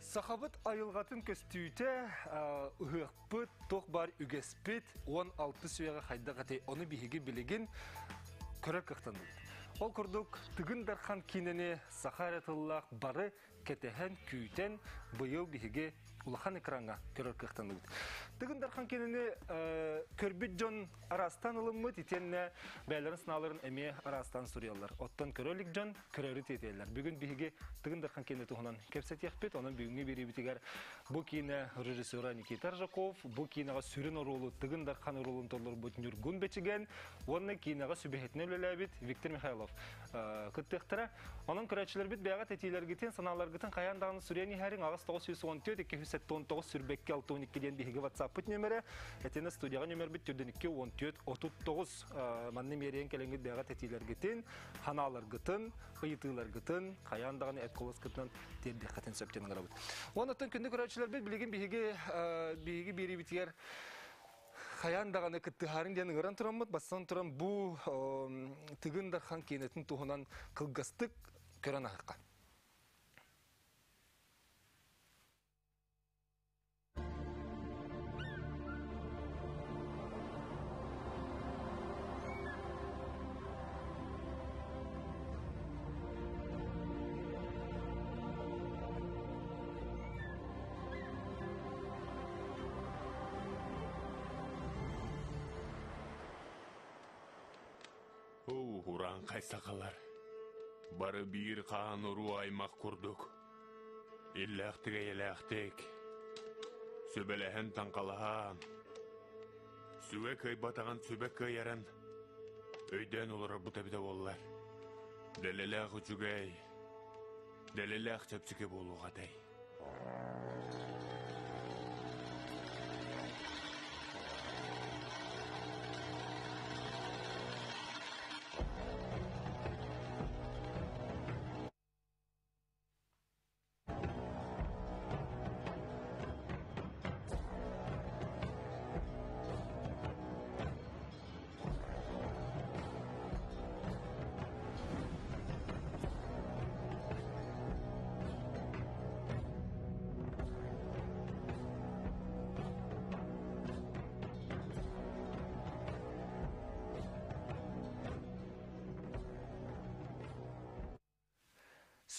Сахабыт айылҕатын көстүүтэ, ыһыахпыт, туох баар үгэспит 16 үйэҕэ хайдах этэй, ону биһиги билигин көрөр кыахтанныбыт. Ол курдук, Тыгын Дархан киинэни саха эрэ тыллаах бары кэтэһэн, күүтэн, быйыл биһиги улахан экраҥҥа көрөр кыахтанныбыт. Тыгын Дархан киинэни көрбүт дьон араастаан ылыммыт, итиэннэ бэйэлэрин санааларын эмиэ араастаан суруйаллар. Оттон көрө илик дьон көрөрү тиэтийэллэр. Бүгүн биһиги Тыгын Дархан киинэ туһунан кэпсэтиэхпит. Онон бүгүҥҥү биэриибитигэр бу киинэ режиссера Никита Ржаков, бу киинэҕэ сүрүн оруолу Тыгын Дархан оруолун толорбут Ньургун Бэчигэн уонна киинэҕэ сүбэһитинэн үлэлээбит Виктор Михайлов кыттыахтара. Онон көрөөччүлэрбит бэйэҕит этиилэргитин, санааларгытын хайаан даҕаны суруйан иһэриҥ 8 914 279 сүрбэкки 62 диэн биһиги WhatsApp-пыт нүөмэрэ. Этиэнэ студияҕа нүөмэрбит 42 14 39. Манна миэриэн кэлэҥҥит бэйэҕит этиилэргитин, ханааларгытын, ыйытыыларгытын хайаан даҕаны эт куоласкытынан тиэрдиэххитин сөп диэн ыҥырабыт. Уонна күндү көрөөччүлэрбит билигин биһиги биһиги биэриибитигэр хайаан даҕаны кыттыһаарын диэн ыҥыран тураммыт, бастан туран бу Тыгын Дархан киинэтин туһунан кылгастык көрөн аһыққа. Урааҥхай сахалар бары биир хаан уруу аймах курдук иллээхтик-эйэлээхтик сүбэлэһэн таҥхалаһан сүгэ кыайбатаҕын сүбэ кыайарын өйдөөн олорорбут эбитэ буоллар дэлэлээх үчүгэй дэлэлээх чэпчэки буолуох этэй.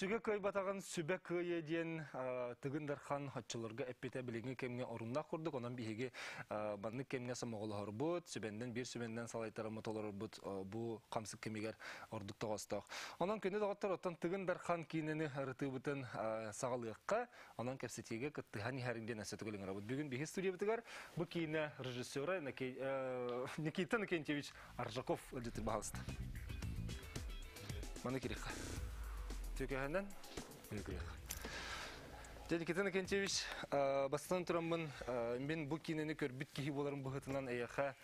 Сүгэ кыайбатаҕын сүбэ кыайыа диэн Тыгын Дархан оччолорго эппитэ билиҥҥи кэмҥэ оруннаах курдук. Онон биһиги маннык кэмҥэ сомоҕолоһорбут, сүбэннэн биир сүбэннэн салайтараммыт олорорбут бу хамсык кэмигэр ордук тоҕоостоох. Онон күндү доҕоттор, оттон Тыгын Дархан киинэни ырытыыбытын саҕалыахха, онон кэпсэтиигэ кыттыһан иһэриҥ диэн өссө төгүл ыҥырабыт. Бүгүн биһи студиябытыгар бу киинэ режиссера Никита Иннокентьевич Аржаков ыалдьытыр баһалыста. Маны кириэххэ. Түкэһэнэн кириэххэ. Никита Иннокентьевич, бастатан тураммын, мин бу киинэни көрбүт киһи буоларым быһыытынан эйиэхэ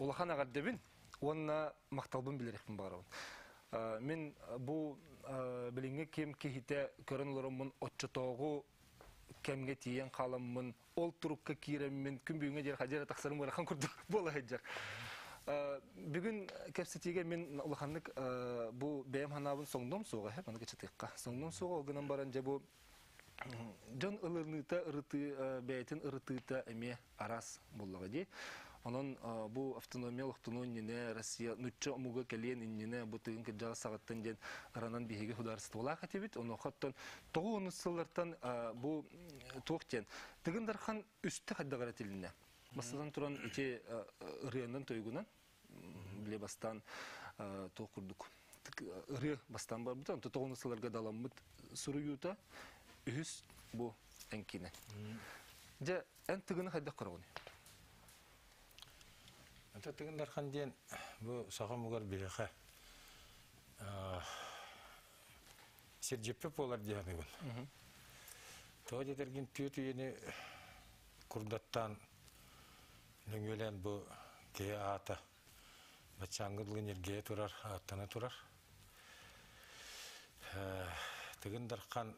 улахан эҕэрдэбин уонна махталбын билэриэхпин баҕарабын. Мин бу билиҥҥи ким киһитэ көрөн олороммун оччотооҕу кэмҥэ тиийэн хааламмын, ол турукка киирэммин, күн бүгүҥҥэ диэри хадьа эрэ тахсарым ыарахан курдук буола сылдьар. Бүгүн кэпсэтиигэ мин улаханнык бу бэйэм санаабын соҥнуом суоҕа, маны кычатыахха. Соҥнуом суоҕа, ол гынан баран дьэ бу дьон ылыныыта, ырытыы, бэйэтин ырытыыта эмиэ араас буоллаҕа дии. Онон бу автономия олохтонуон иннинэ, Россия нучча омуга кэлиэн иннинэ бу тыгын кырдьаҕас саҕаттан диэн ыранан биһиги судаарыстыбалаах этибит. Онуоха оттон тоҕу онус сыллартан бу туох диэн Тыгын Дархан үстэ хайдах эрэ этилиннэ. Бастатан туран ити ырыанан тойугунан бile бастаан туох курдук ырыа бастаан барбыта, онто тоҕуну сылларга даламмыт суруйуута үһүс бу эҥкине. Дьэ, эн тыгыны хайдах көрөҕүн? Ата Тыгын Дархан диэн бу саха омугар биһиэхэ сирдьиппит буолар дии саныыбын. Тоҕо диэтэргин түөрт үйэни курдаттаан нөҥүөлээн бу киһи аата баччааҥҥы дылы ньиргийэ турар, ааттана турар. Тыгын Дархан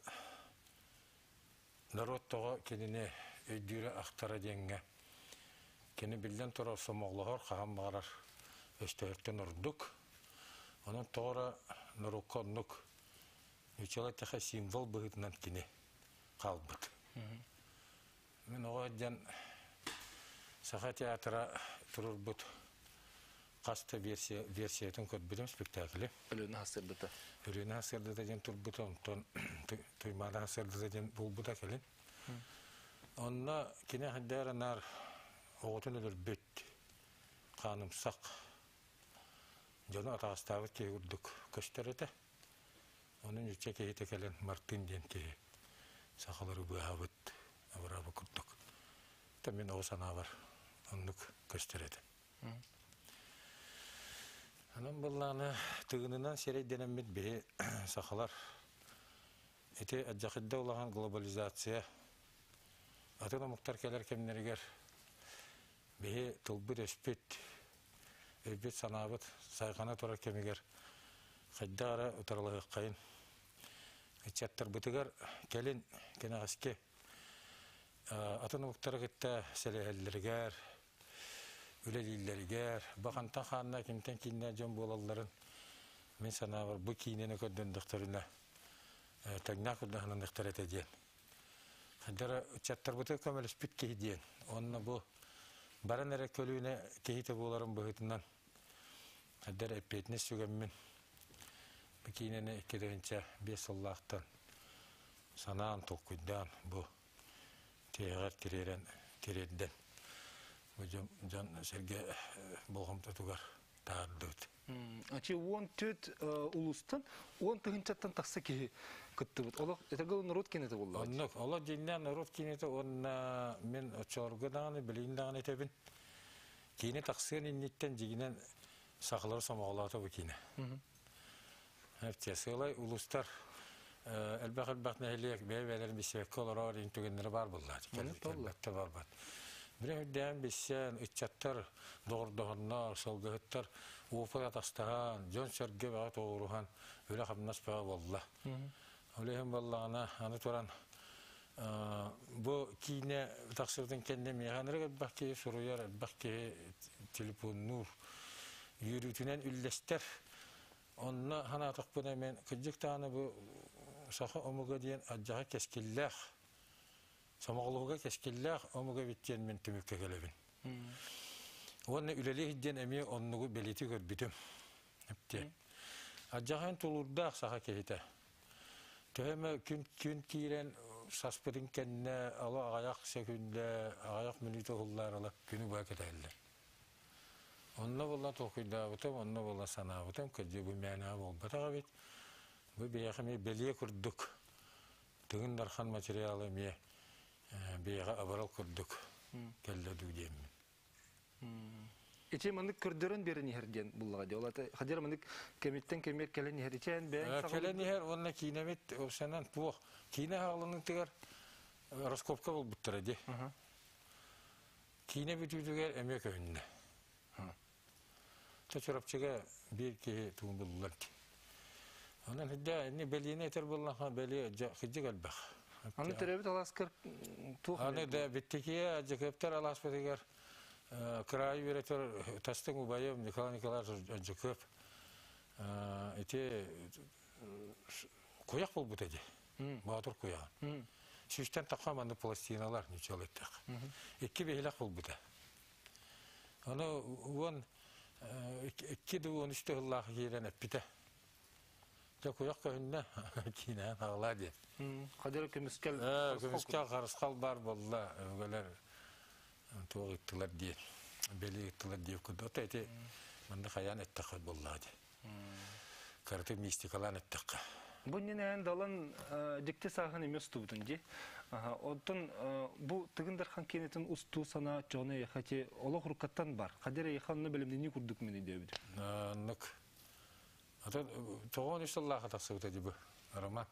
норуот тоҕо кинини өйдүүрэ-ахтара диэҥҥэ кини биллэн турар сомоҕолоһор хаһан баҕарар өстөөхтөн ордук. Онон тоҕо эрэ норуокка оннук нууччалыы эттэххэ символ быһыытынан кини хаалбыт. Мин оҕо сылдьан Саха театра туруорбут хас да версия, версиятын көрбүтүм спектакли. Өлүөнэ сырдата. Өлүөнэ сырдата диэн турбута, онтон Туймаада сырдата диэн булбута кэлин. Онно кини хайдаар анаар оҕотун өлөрбүт хаанымсах дьону атаҕастаабыт киһи курдук көстөр этэ. Онон иччэ киһитэ кэлэн Мартын диэн киһи сахалары быыһаабыт абыраабыт курдук. Та мин оҕо санаабар оннук көстөр этэ. Онон быллааны тыгынынан сирэйдэнэммит биһи сахалар ити адьахидда улахан глобализация атын омуктар кэлэр кэмнэригэр биһи тылбыт-өспүт, өйбүт-санаабыт сайҕана турар кэмигэр хайдах эрэ утарылаһыаххайын ыччаттарбытыгар кэлин кэнэҕэски атын омуктары кытта сэлэһэллэригэр, үлэлииллэригэр, бахантан хаанна кимтэн кииннээх дьон буолалларын мин санаабар бу киинэни көрдөрдөхтөрүнэ тэҥнээх курдаһыныахтар этэ диэн Хайдара ыччаттарбытыгар көмөлөспүт киһи диэн. Уонна бу баран эрэ көлүөнэ киһитэ буоларым быһыытынан хайдара эппиэтинэс сүгэммин бу киинэни 2005 сыллаахтан санаан, толкуйдаан бу тиһэҕэр тириэрэн тириэрдэн бу дьон, дьон сэргэ болҕомтотугар таһаардыбыт. Ачи 14 улуустан 10 тыһыынчаттан тахса киһи кыттыбыт. Олох это народ кинете буолла. Оннук, олох дьиҥнээх народ кинете уонна мин оччолорго даҕаны билигин даҕаны этэбин. Киинэ тахсыан инниттэн дьигинэн сахалары сомоҕолоото бу киинэ. Сыалай улуустар элбэх-элбэх нэһилиэк бэйэ-бэйэлэрин билсибэккэ олорор иин түгэннэрэ баар буолла. Кэлбэттэ барбат. Бire үрдээн билсэн, ыччаттар доҕордоһоннор, сылгыһыттар уопут атастаһан, дьон-сэргэ бөҕө тоҕуоруһан үлэ-хамнас бөҕө буолла. Ол иһин буоллаҕына, аны туран бу киинэ тахсыбытын кэннэ миэхэ ынырык элбэх киһи суруйар, элбэх киһи телефоннуур, үөрүүтүнэн үллэстэр. Онно санаатахпына мен кырдьык даҕаны бу саха омуга диэн алдьархай кэскиллээх, сомоҕолоһууга кэскиллээх омук эбит диэн мин түмүккэ кэлэбин. Уонна үлэлиир диэн эмиэ оннугу бэлиэтии көрбүтүм. Эптиэ. Алдьархайын тулуурдаах саха киһитэ. Төһө эмэ күн, күн киирэн саспытын кэннэ ало аҕыйах сөкүндэ, аҕыйах мүнүүтэ уһуллаар ыла күнү быһа кэтэһэллэр. Онно буолла толкуйдаабытым, онно буолла санаабытым, кырдьык бу мээнэҕэ буолбатах эбит. Бу биһиэхэ эмиэ бэлиэ курдук, Тыгын Дархан материала эмиэ биһиэхэ абырал курдук кэллэ дуу диэммин. Ити маннык көрдөрөн биэрэн иһэр диэн буллаҕа дии. Ол ата хадьар маннык кэмиттэн кэмигэр кэлэн иһэр. Ичээн бэйэҥ Кэлэн иһэр уонна киинэбит уопсайынан туох киинэ хаалыныытыгар раскопка булбуттара дии. Киинэ бүтүүтүгэр эмиэ көһүннэ. Чэ Чурапчыга биир киһи тугун буллулар дии. Онон хидда инни бэлиэни этэр буоллахха бэлиэ кырдьык элбэх. Аны төрөөбүт алааскар туох Аны да биттикиэ Дьэкиэптэр алааспытыгар кыраайы үөрэтэр тастыҥ убайым Николай Николаевич Дьэкиэп ити куйах буолбута дии. Боотур куйаҕа. Сүүстэн тахха маннык пластиналар ничего этэх. Икки биһилэх булбута. Ону 12 да 13 сыллаах киирэн эппитэ. Дьэ куйах көһүннэ киинэһэн аҕалаа диэн. Хадыр көмүскэл Көмүскэл харысхал баар буолла өбүгэлэр туох ыттылар диэн. Бели ыттылар диэн курдук. Ото ити манна хайаан эттэххэ буоллаа диэн. Кыраты мистикалаан эттэххэ. Бу иннинээн Далан дьикти сааһын эмиэ устубутун дии. Оттон бу Тыгын Дархан киинэтин устуу санаа чоҕуна эйиэхэ ти олох уруккаттан бар. Хадир эйиэхэ онно бэлэмнэнии курдук мин өйдөөбүтүм. Оннук. Атын 93 сыллаахха тахсыбыта дии бу роман.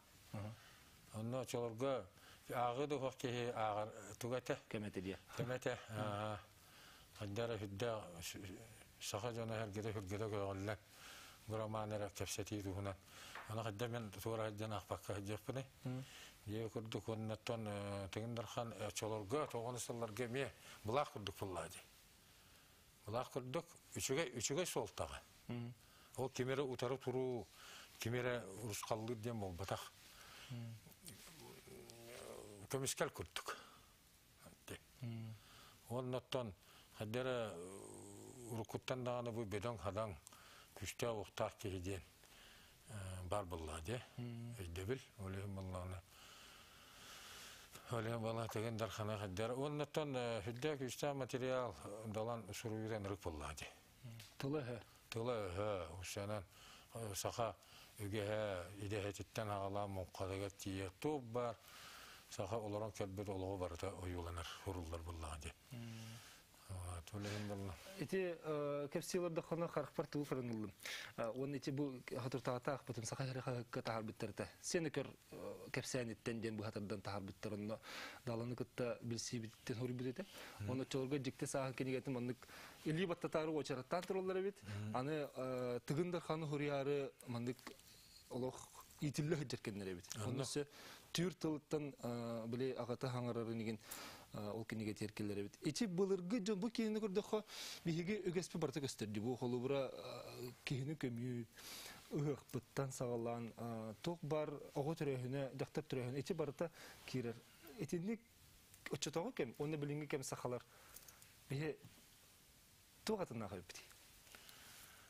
Онно очолорго ааҕыы да уһах киһи ааҕар туга этэ? Кэмэтэ диэ. Кэмэтэ. Хайдара үрдээх саха дьоно эргитэ үргэтэ көҕүллэн бу роман эрэ кэпсэтии туһунан. Аны хайда мен туора сылдьан аахпакка сылдьыахпыный. Дьиэ курдук уоннаттан Тыгын Дархан оччолорго тоҕону сылларга эмиэ былаах курдук буоллаа дии. Былаах курдук үчүгэй үчүгэй суолтаҕа. Ол ким эрэ утары туруу, ким эрэ урусхаллыыр диэн буолбатах. Көмүскэл курдук. Оннуттан хайдара уруккуттан даҕаны бу бөдөҥ-хадаҥ күстээх уохтаах киһи диэн бар буоллаҕа дии. Өйдөбүл. Ол иһин буоллаҕына ол иһин буоллаҕына Тыгын Дархана хайдара. Оннуттан сүрдээх күүстээх материал далан суруйуута ынырык буоллаҕа дии. Тыла-өһө. Тыла-өһө, усанан саха үгэһэ идэһэтиттэн аҕалаан муҥхатыгар тиийэ туох баар саха олорон кэлбит олоҕо барыта ойууланар, суруллар буоллаҕа дии. Ол иһин буолла. Ити кэпсии олордоххуна харахпар тугу көрөн ыллым. Уонна ити бу хатыртаҕата аахпытым саха сирэ хаһыакка таһаарбыттар этэ. Сен көр кэпсээниттэн диэн быһатардан таһаарбыттар онно Даланы кытта билсиибиттэн суруйбут этэ. Онно оччолорго дьикти сааһын кинигэтин маннык илии баттатаары уочараттаан тураллар эбит. Аны Тыгын Дарханы суруйаары маннык олох иитиллэ сылдьар кэмнэр эбит. Онно өссө түүр тылыттан били аҕата хаҥарарын игин ол кинигэ тиэркэллэр эбит. Ити былыргы дьон бу киһини көрдөххө биһиги үгэспит барыта көстөр Бу холобура киһини көмүү ыһыахпыттан саҕалаан туох бар оҕо төрөөһүнэ, дьахтар төрөөһүнэ ити барыта киирэр. Итинник оччотооҕу кэм уонна билиҥҥи кэм сахалар биһи туох атыннаах эбиппитий?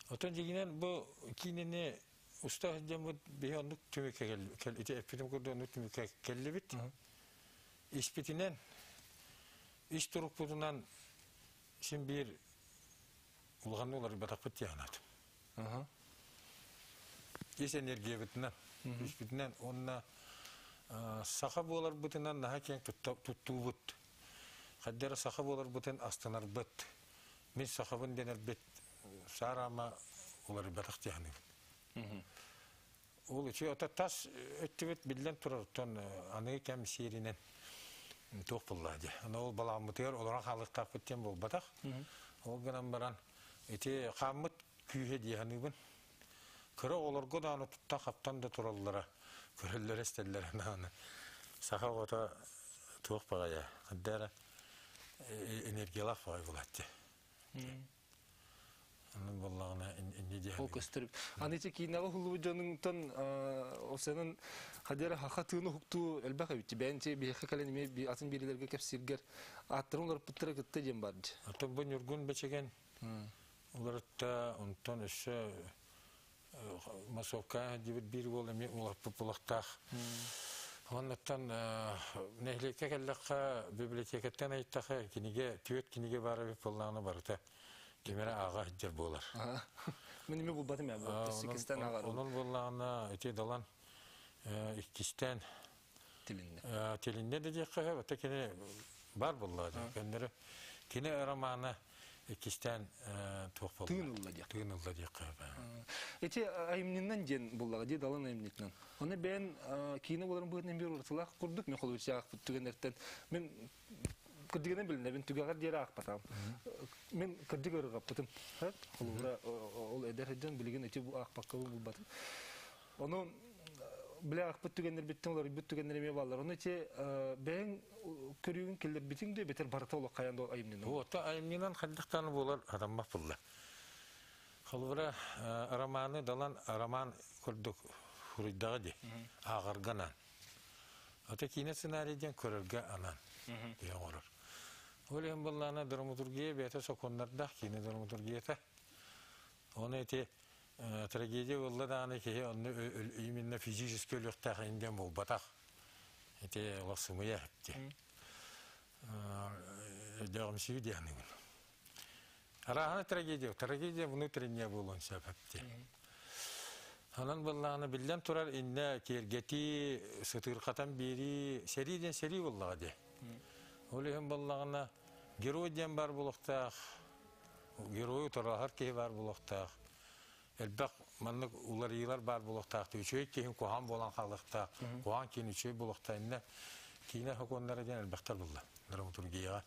Оттон дьиҥинэн бу киинэни уста сылдьаммыт биһи оннук түмүккэ ити эппитим курдук оннук түмүккэ кэллибит. Испитинэн, ис турукпутунан син биир улаханнык уларыйбатахпыт дии санаатым. Ис энергиябытынан, күүспүтүнэн уонна саха буоларбытынан наһаа киэҥ туттуубут. Хайда эрэ саха буоларбытын астынарбыт. Мин сахабын дэнэрбит саараама уларыйбатах дии саныыбын. Ол үчүгэй ото тас өттүбүт биллэн турар оттон аныгы кэм сиэринэн туох буоллаа дии. Аны ол балаҕаммытыгар олорон хаалыахтаахпыт диэн буолбатах. Ол гынан баран ити хааммыт күүһэ дии саныыбын. Кыра оҕолорго даҕаны тутта-хаптан да тураллара, көрөллөрө-истэллэрэ даҕаны саха оҕото туох баҕайа, ханна эрэ энергиялаах баҕайы буолааччы. Оннук буоллаҕына инньэ дии Ол көстөр. Аны ити киинэҕэ уһуллубут дьонуҥтан осенан хадера хаха тыын уһуктуу элбэх эбит. Бэйэн ти биһиэхэ кэлэн эмиэ атын биэриилэргэ кэпсииргэр ааттарын уларыппыттара кытта диэн бар дии. Оттон бу Ньургун Бэчэгэн уларытта, онтон өссө массовка диэбит биир уол эмиэ уларыппыт булахтаах. Оннуттан нэһилиэккэ кэллэххэ библиотекаттан ыйыттахха кинигэ, түөрт кинигэ баар эбит буоллаҕына барыта ким эрэ ааҕа сылдьар буолар. Мин эмиэ булбатым ээ, бу иккистээн ааҕарым. Онон буоллаҕына ити Далан иккистээн тилиннэ. Тилиннэ да диэххэ сөп, ата кини бар буолла көннөрү. Кини романа иккистээн туох буолла? Тыын ылла диэх. Тыын ылла диэххэ сөп. Ити айымньынан диэн буллаҕа дии Далан айымньытынан. Оны бэйэн киинэ буоларын быһыытынан биир уратылаах курдук мен холобурчаах түгэннэртэн мен кырдьыгынан билинэбин түгэҕэр диэри аахпатаҕым. Мин кырдьык ырыгаппытым. Холобура ол эдэр дьон билигин ити аахпакка булбатым. Ону билэ аахпыт түгэннэрбиттэн уларыйбыт түгэннэр эмиэ бааллар. Ону ити бэйэҥ көрүүгүн киллэрбитиҥ дуу эбэтэр барыта олох хайаан да айымньынан? Уота айымньынан хайдахтааны буолар хатаммат булла. Холобура романы Далан роман курдук суруйдаҕа дии ааҕарга анаан. Ата киинэ сценарий диэн көрөргө анаан диэн оҥорор. Ол иһин буоллаҕына драматургия бэйэтэ сокуоннардаах киинэ драматургията. Оны ити трагедия буолла даҕаны киһи онно именно физически өлүөхтээх иһин диэн буолбатах. Ити олох сымыйа эпти. Өйдөөҕүмсүйүү диэн аныыбын. Арааһына трагедия, трагедия внутренняя буолуон сөп эпти. Онон буоллаҕына биллэн турар иннэ киэргэтии, сытыырхатан биэрии, сэрии диэн сэрии буоллаҕа дии. Ол иһин буоллаҕына герой диэн баар буолуохтаах, геройу утарылаһар киһи баар буолуохтаах. Элбэх маннык уларыйыылар баар буолуохтаах. Үчүгэй киһин куһаҕан буолан хаалыахтаах, куһаҕан киһин үчүгэй буолуохтаах. Иннэ киинэ сокуоннара диэн элбэхтэр булла драматургияҕа.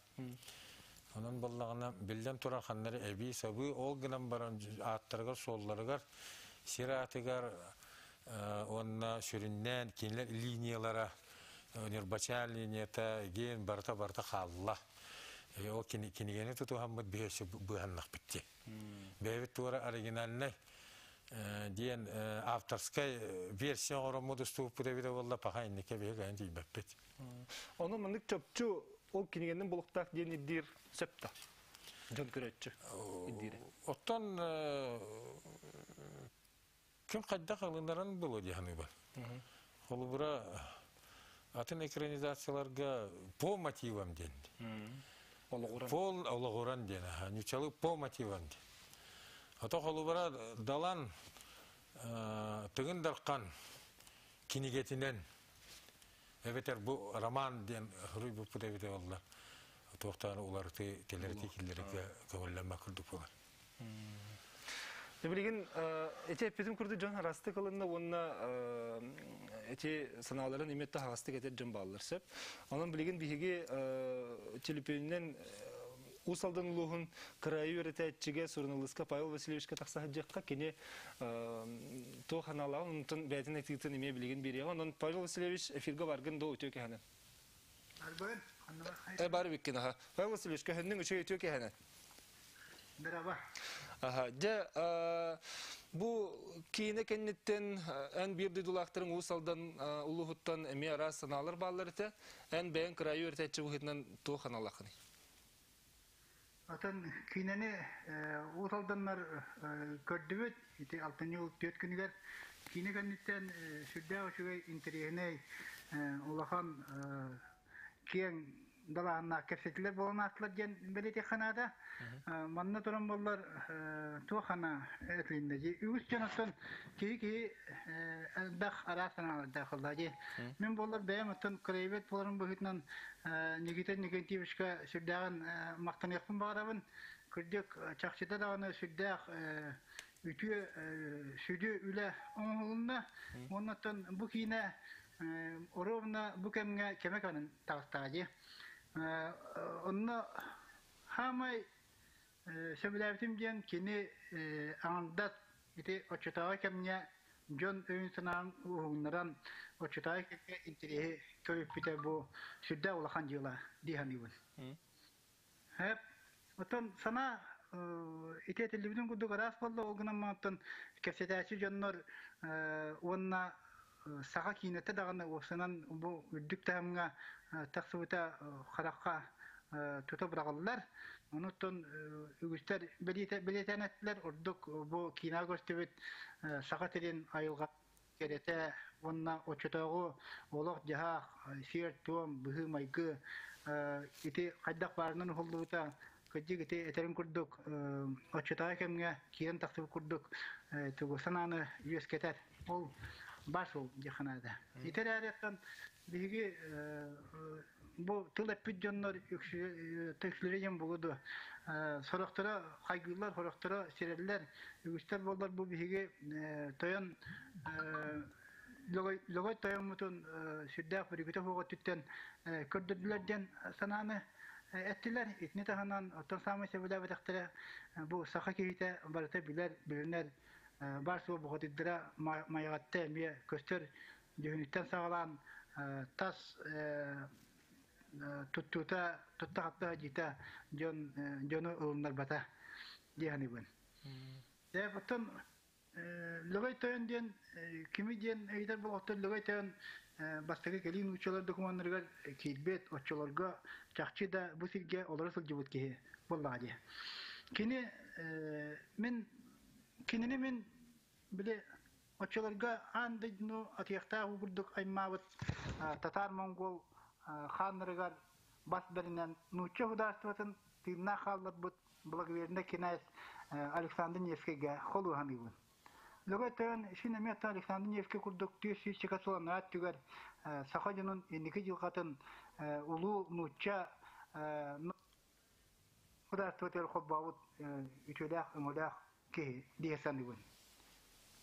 Онон буоллаҕына, биллэн турар, ханна эрэ эбии-сабыы ол гынан баран ааттарыгар-суолларыгар, сир аатыгар уонна сүрүннээн кинилэр линиялара, Нюрбачаан линията, гиэн барыта-барыта хаалла. Ол кинигэни тутуһаммыт биһи өссө быыһаннахпыт дии. Бэйэбит туора оригинальнай. Диэн авторскай версия оҥороммут устубуппут эбитэ буолла, паха инникке биһиги кыайан тиийбэппит. Ону маннык чопчу ол кинигэнэн булуктаах диэн ирдиир сөп да? Дьон көрөөччү ирдиирэ. Оттон ким хайдах ылынарын булуо дии саныыбын. Холобура, атын экранизацияларга по мотивам диэн. Олоҕуран. По олоҕуран диэн, ньучалы по мотивам диэн. Ото холобура Далан Тыгын Дархан кинигэтинэн эбэтэр бу роман диэн суруйбуппут эбитэ буолла туохтааны уларытыы тэлэрити киллэрэргэ көҥүллэммэт курдук буолар. Билигин эти эппитим курдук дьон араастык ылынна уонна эти санааларын имет таһаҕастык этэр дьон бааллар сөп. Онон билигин биһиги телепиөнүнэн Уус Алдан улууһун кыраайы үөрэтээччигэ суруналыыска Павел Васильевичка тахса сылдьыахха кини туох аналааҕын онтон бэйэтин этиитин эмиэ билигин биэриэҕэ. Онон Павел Васильевич эфиргэ баргын до үтүө кэһэнэн. Арбын, Э бар биккин аха. Павел Васильевич көһөннүң үчүгэй үтүө кэһэнэн. Браво. Аха, дьэ бу киинэ кэнниттэн эн биир дойдулаахтарыҥ Уус Алдан улууһуттан эмиэ араас санаалар бааллар этэ. Эн бэйэҥ кыраайы үөрэтээччи быһыытынан туох аналааххыный? Атын киинэни Уус Алданнар көрдүбүт. Ити алтынньы 4 күнүгэр киинэ кэнниттэн сүрдээх үчүгэй интэриэһинэй улахан киэҥ далааһыннаах кэпсэтиилэр буолан аастылар диэн бэлиэтиэххэ наада. Манна туран буоллар туох ана этилиннэ дии. Үгүс дьон оттон киһи-киһи элбэх араас санаалардаах ылла дии. Мин буоллар бэйэм оттон краевед буоларым быһыытынан Никита Никитичка сүрдээҕин махтаныахпын баҕарабын. Кырдьык, чахчыта даҕаны сүрдээх үтүө сүдү үлэ оҥоһулунна. Уонна оттон бу киинэ оруобуна бу кэмҥэ кэмэ кэмин таҕыстаҕа дии. Онно хаамай сөбүлээбитим диэн кини аҥардас ити оччотооҕу кэмҥэ дьон өйүн-санаан уһугуннаран оччотооҕу кэмҥэ интэриэһи көрүппүтэ бу сүрдээх улахан дьыала дии саныыбын. Эп, оттон санаа ити этиллибитин курдук араас буолла, ол гынан оттон кэпсэтээччи дьоннор уонна саха киинэтэ даҕаны уопсанан бу үрдүк таһымҥа тахсыбыта харахха тута быраҕыллар. Онуттан үгүстэр бэлиэтээн эттилэр, ордук бу киинэҕэ көстүбүт саха сирин айылҕа кэрэтэ уонна оччотооҕу олох-дьаһах, сиэр-туом, быһыы-майгы ити хайдах баарынан уһуллубута кырдьык ити этэрин курдук оччотооҕу кэмҥэ киирэн тахсыбыт курдук тугу санааны үөскэтэр. Ол баар суол диэххэ наада. Ити эрээри биһиги бу тыл эппит дьоннор үксүлэрэ диэн буолуо дуо сорохторо хайгыыллар, сорохторо сирэллэр. Үгүстэр буоллар бу биһиги тойон Лөгөй тойоммутун сүрдээх бүрүгүтэ суох өттүттэн көрдөрдүлэр диэн санааны эттилэр. Итини таһынан оттон саамай сөбүлээбэтэхтэрэ бу саха киһитэ барыта билэр, билинэр баар-суох бухатыйдара Майаҕатта эмиэ көстөр дьүһүнүттэн саҕалаан тас туттуута тутта-хапта дьита дьон дьону ылыннарбата дии саныыбын. Дьэ, оттон Лөгөй Тойон диэн кими диэн ыйытар буолуохтан Лөгөй Тойон бастакы кэлии нууччалар докумуоннарыгар киирбит, оччолорго чахчы да бу сиргэ олоро сылдьыбыт киһи буоллаҕа дии. Кини мин Кинини мин били оччолорго аан дойдуну атыйахтаах уу курдук аймаабыт татаар-монгол хааннарыгар бас бэринэн нуучча судаарыстыбатын тыыннаах хаалларбыт благоверный кинээс Александр Невскэйгэ холуоһаныыбын. Лөгөй тойон син эмиэ Александр Невский курдук 400 сыл анараа өттүгэр саха дьонун инники дьылҕатын улуу нуучча Судаарыстыбатыгар холбообут үтүөлээх, өҥөлөөх киһи дии саныыбын.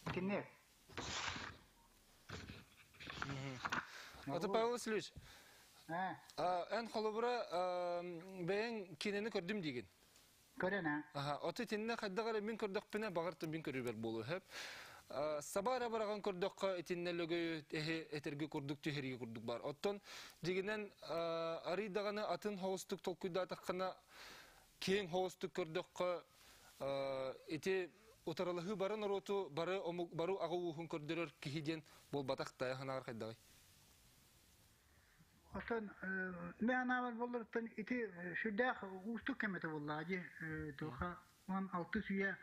Итинник. Аты Павел Васильевич, эн холобура бэйэҥ киинэни көрдүм диигин. Көрөн аа. Аха, ото итиннэ хайдах эрэ мин көрдөхпүнэ, баҕар мин көрүүбэр буолуо сөп. Саба эрэ бараҕан көрдөххө итиннэ лөгөйү эһи этэргэ курдук түһэрии курдук бар. Оттон дьигинэн арый даҕаны атын хоҕустук толкуйдаатаххына киэҥ хоҕустук көрдөххө ити Утарылаһыы бары норуоту, бары омук, бары аҕа ууһун көрдөрөр киһи диэн буолбатах да санааҕар хайдаҕый? Оттон мин анаабар буолларыттан ити сүрдээх уустук кэм этэ буоллаҕа дии. Туоха 16 үйэ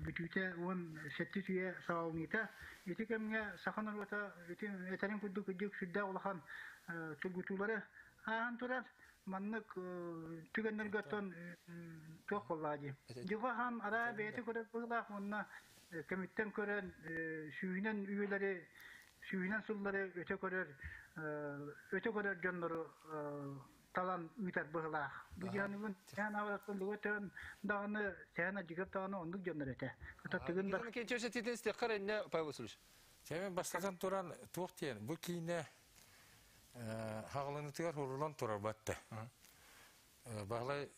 бүтүүтэ, 17 үйэ саҕаланыыта. Ити кэмҥэ саха норуота ити этэрин курдук үрдүк сүрдээх улахан тургутуулары ааһан турар. Маннык түгэннэргэ оттон туох буоллаҕа дии. Дьылҕа хаан араа бэйэтэ көрөр быһыылаах уонна кэмиттэн көрөн сүүһүнэн үйэлэри сүүһүнэн сыллары өтө көрөр өтө көрөр дьоннору талан ыытар быһылаах. Бу дьаныгын сэһэн авараттан луга төөн даҕаны сэһэн адьыгар даҕаны оннук дьоннор этэ. Ата тыгын да Кенчеше титин стеххар энне Павел Васильевич. Сэмэн бастатан туран туох диэн бу киинэ хаҕылынытыгар урулан турар батта. Баһылай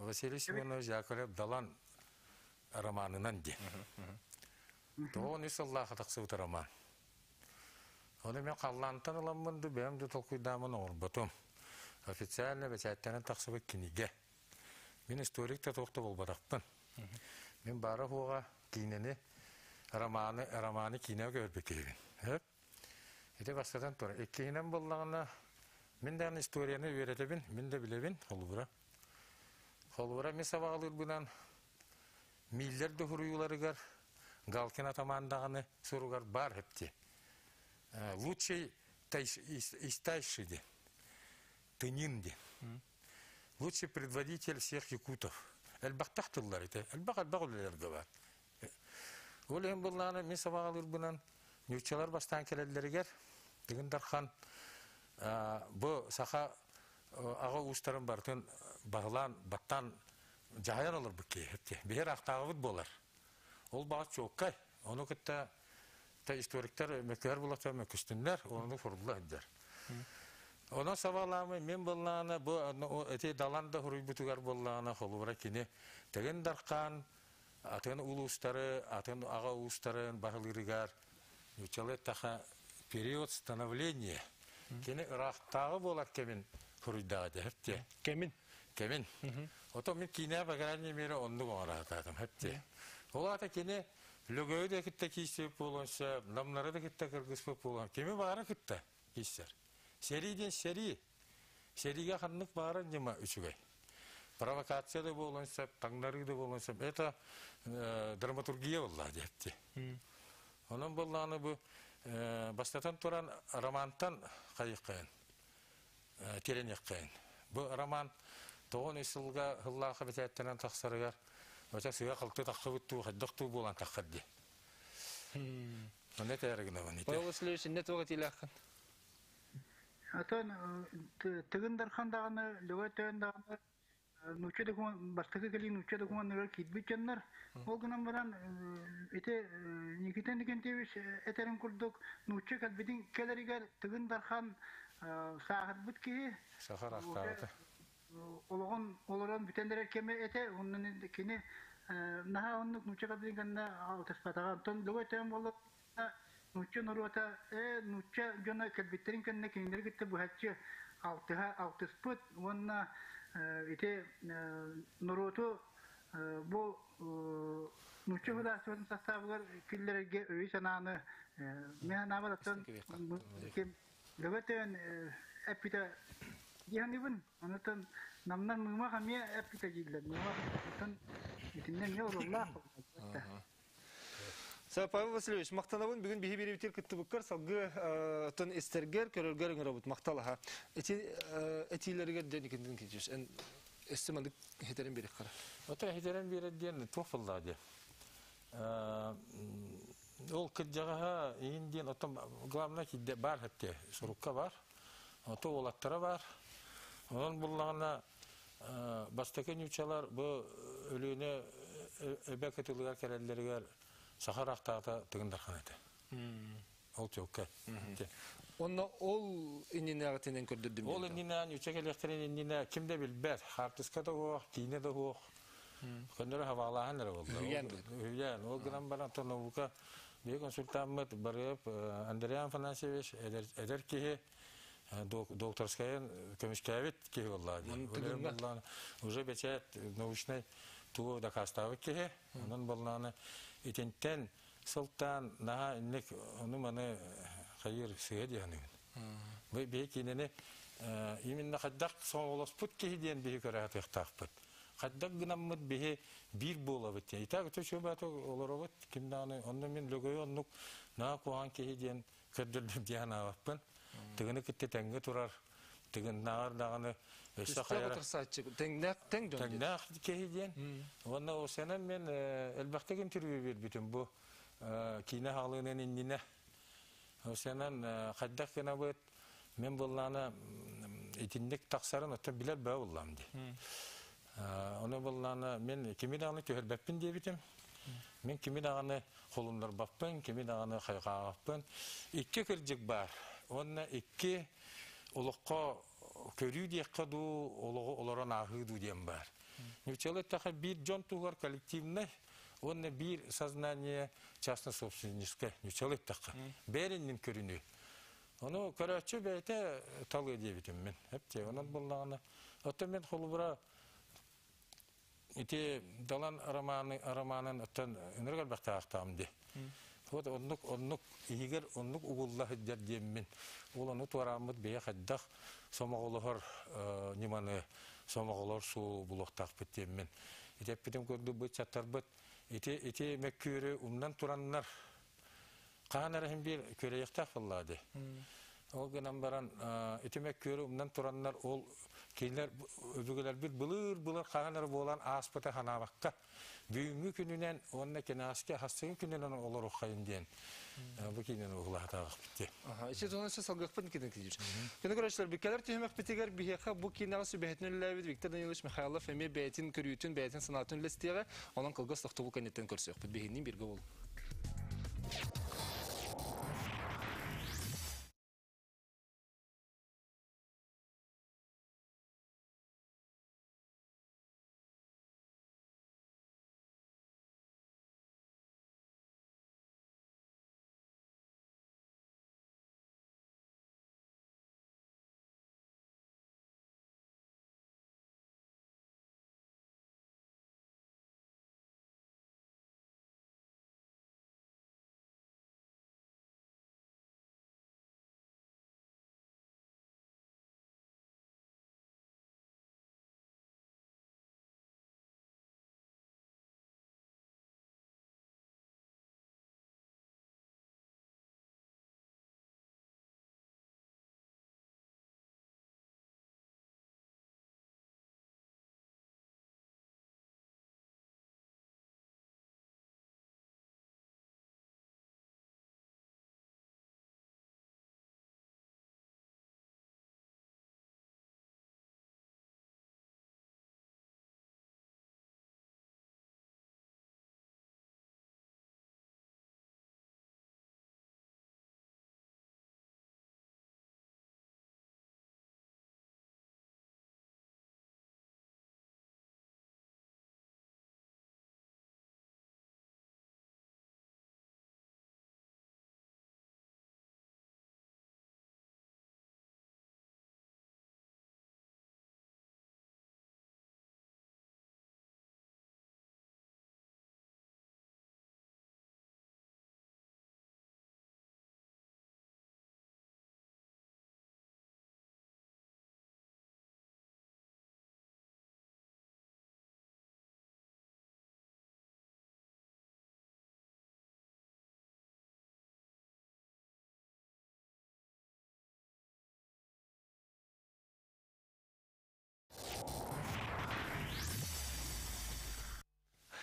Василий Семенович Яковлев Далан романынан диэн. 93 сыллаахха тахсыбыт роман. Ону мен халлаантан ыламмын да бэйэм да толкуйдааммын оҥорботум. Официально бэчээттэнэн тахсыбыт кинигэ. Мин историк да туох да буолбатахпын. Мин баара суоҕа киинэни, романы, романы киинэҕэ көрбүт киһибин. Ити бастатан турар. Иккиһинэн буоллаҕына, мин даҕаны историяны үөрэтэбин, мин да билэбин, холобура. Холобура, мин сабаҕалыырбынан Миллер да суруйууларыгар Галкин атамаан даҕаны суругар баар эпти. Лучший истайший диэн, тынин диэн. Лучший предводитель всех якутов. Элбэхтэх тыллар ити. Элбэх-элбэх үлэлэргэ баар. Ол иһин буллаҕына мин сабаҕалыырбынан нууччалар бастаан кэлэллэригэр Тыгын Дархан бу саха аҕа уустарын барытын баһылаан, баттаан дьаһайан олорбут киһи. Биһир аахтааҕыбыт буолар. Ол баҕа чуолкай. Ону кытта та историктар мөккүһэр булатар мөккүстүннэр, ону фурулла сылдьар. Онон сабаҕалаамы мин буоллаҕына бу эти далан да хуруйбутугар буоллаҕына холобура кини Тыгын Дархан атын улуустары, атын аҕа уустарын баһылыырыгар нууччалыы эттэххэ период становления кини ыраахтааҕы буолар кэмин суруйдаҕа дьэ Кэмин. Кэмин. Ото мин киинэ по крайней мере оннук оҥораатаатым хэпти. Ол аата кини Лөгөйү да кытта киирсибит буолуон сөп, намнары да кытта кыргыспыт буолуон, кими баара кытта киирсэр. Сэрии диэн сэрии. Сэриигэ ханнык баара ньыма үчүгэй. Провокация да буолуон сөп, таҥнарыы да буолуон сөп. Это драматургия буолла диэпти. Онон буоллаҕына бу бастатан туран романтан хайыххайын, тирэниэххэйин. Бу роман тоҕон үс сылга сыллаахха бэчээттэнэн тахсарыгар оча сыа-халты тахсыбыт туу хайдах туу буолан таххар дии. Онно этээри гынабын ити. Павел Васильевич, инне туох этиилээххин? Отон Тыгын Дархан даҕаны, Лөгөй Тойон даҕаны нуучча докумуон бастакы кэлии нуучча докумуоннарыгар киирбит дьоннор. Ол гынан баран ити Никита Никентьевич этэрин курдук нуучча кэлбитин кэлэригэр Тыгын Дархан сааһырбыт киһи Сахар ахтаабыта. Олоҕун олорон бүтэн эрэр кэмэ этэ. Онон кини наһаа оннук нуучча кэлбитин кэннэ алтыспатаҕа. Онтон Лөгөй Тойон буолла Нуучча норуота нуучча дьоно кэлбиттэрин кэннэ кинилэри кытта быһаччы алтыһа алтыспыт уонна ити норуоту бу нуучча государствотын састаабыгар киллэрэргэ өйү-санааны мин санаабар оттон Лөгөтөөн эппитэ диэханыбын онтон намнар мыымах эмиэ эппитэ дииллэр мыымах оттон итиннэ эмиэ оруоллаах. Павел Васильевич, махтанабын бүгүн биһи биэриибитигэр кыттыбыккар салгыы оттон истэргэр, көрөргөр ыҥырабыт. Махтал аха. Эти этиилэригэр дьэ никинтин кичиш. Эн өссө маннык хитерин биэриххара. Ото хитерин биэрэр диэн туох буоллаа диэ. Ол кырдьаҕаһа иин диэн оттон главное кидде бар хэтте сурукка бар. Ото уолаттара бар. Онон буллаҕына Бастакы ньуучалар бу Өлүөнэ эбэ кытылыгар кэлэллэригэр саха ыраахтааҕыта Тыгын Дархан этэ. Ол чуолкай. Онно ол иннинээҕитинэн көрдөрдүм. Ол иннинэ ньууча кэлиэхтэрин иннинэ ким да билбэт. Хаартыска да суох, киинэ да суох. Көннөрү хабаалааһын эрэ буолла. Үһүйээн. Үһүйээн. Ол гынан баран наука биһи консультаммыт Барыап Андриан Афанасьевич эдэр киһи докторскайын көмүскээбит киһи буолла дии. Уже бэчээт научнай Тугу дакаастаабыт киһи. Онон буоллаҕына итинтэн сылтаан наһаа инник ону-маны хайыыр сыыһа дии саныыбын. Бу биһи киинэни именно хайдах соҥолоспут киһи диэн биһи көрө сатыахтаахпыт. Хайдах гынаммыт биһи биир буолабыт диэн. Итак үтө үчүгэй олоробут ким даҕаны онно мин Лөгөйү оннук наһаа куһаҕан киһи диэн көрдөрдүм дии санаабаппын. Тыгыны кытта тэҥҥэ турар, тыгыннааҕар даҕаны өссө хайара утарсааччы тэҥнээх тэҥ дьон тэҥнээх киһи диэн. Уонна ол сэнэн мен элбэхтик интервью биэрбитим бу киинэ хаалыынан иннинэ. Ол сэнэн хайдах гынабыт мен буоллаана итинник тахсарын оттон билэр баа буллам ди. Ону буоллаана мен кими даҕаны түһэрбэппин диэбитим. Мин кими даҕаны холуннарбаппын, кими даҕаны хайҕаабаппын. Икки кырдьык баар. Уонна икки олоххо көрүү диэххэ дуу, олоҕу олорон ааһыы дуу диэн баар. Ньуччалыы эттэххэ биир дьон туһугар коллективнай уонна биир сознание частно собственническое ньуччалыы эттэххэ. Бэйэр иннин көрүнүү. Ону көрөөччү бэйэтэ талыа диэбитим мин. Эптиэ, онон буллаҕына. Оттон мен холобура ити Далан романы романын оттон ынырык элбэхтаахтаам ди. Вот оннук оннук иһигэр оннук угулла сылдьар диэммин. Ол ону туорааммыт бэйэ хайдах сомоҕолоһор ньыманы сомоҕолор суу булуохтаахпыт диэммин. Ити эппитим курдук быччаттарбыт ити ити мөккүөрү умнан тураннар хаһан эрэ иһин биир күөрэйиэхтээх буоллаа дии. Ол гынан баран ити мөккүөрү умнан тураннар ол кинилэр өбүгэлэрбит былыр-былыр хаһан эрэ буолан ааспыта санаабакка бүгүҥҥү күнүнэн уонна кэнэҕэски хассыгын күнүнэн олоруоххайын диэн бу киинэни уһулаатаҕахпыт дии. Ити туһунан салгыахпыт Никита Никитич. Күнү көрөөччүлэр, бүккэлэр түһүмэхпитигэр биһиэхэ бу киинэҕэ сүбэһитин үлэлээбит Виктор Данилович Михайлов эмиэ бэйэтин көрүүтүн, бэйэтин санаатын үллэстиэҕэ. Онон кылгас тохтобул кэнниттэн көрсүөхпүт. Биһигинниин бииргэ буолуҥ.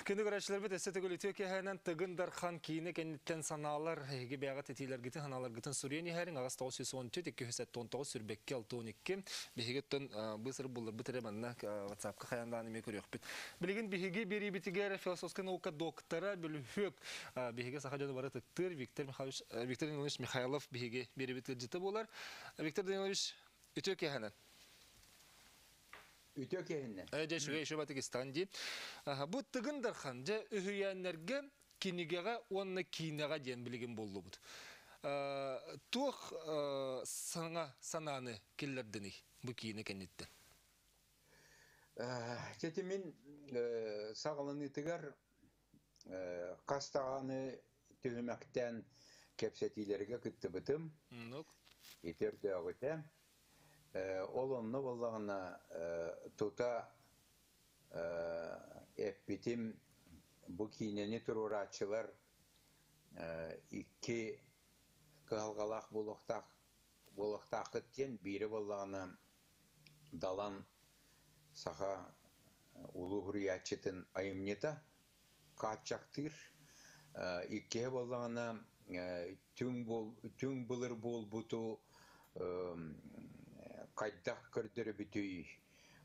Күнү көрөөччүлэрбит өссө төгүл үтүө киэһэнэн Тыгын Дархан киинэ кэнниттэн санаалар эһиги бэйэҕит этиилэргитин санааларгытын суруйан иһэриҥ аҕыс 914 279 сүрбэкки 62 биһиги оттон быысыр булларбыт эрэ манна WhatsApp-ка хайаан эмиэ көрүөхпүт. Билигин биһиги биэриибитигэр философскай наука доктора бөлүһүөк биһиги саха дьоно бары ытыктыыр Виктор Михайлович Виктор Данилович Михайлов биһиги биэриибит ыалдьыта буолар. Виктор Данилович үтүө киэһэнэн. Үтүө киэһиннэ. Дьэ үчүгэй үчүгэй батык истэҕин дии. Бу Тыгын Дархан дьэ үһүйээннэргэ кинигэҕэ уонна киинэҕэ диэн билигин буллубут. Туох саҥа санааны киллэрдиний бу киинэ кэнниттэн? Тетимин саҕаланыытыгар хас даҕаны түһүмэктэн кэпсэтиилэргэ кыттыбытым. Ити өрдөөҕүтэ. Ол онно буоллаҕына тута эппитим бу киинэни туруорааччылар икки кыһалҕалаах буолуохтаах буолуохтааххыт диэн биирэ буоллаҕына Далан саха улуу суруйааччытын айымньыта хааччахтыыр. Иккиһэ буоллаҕына түҥ былыр буолбуту хайдах көрдөрөбүтүй?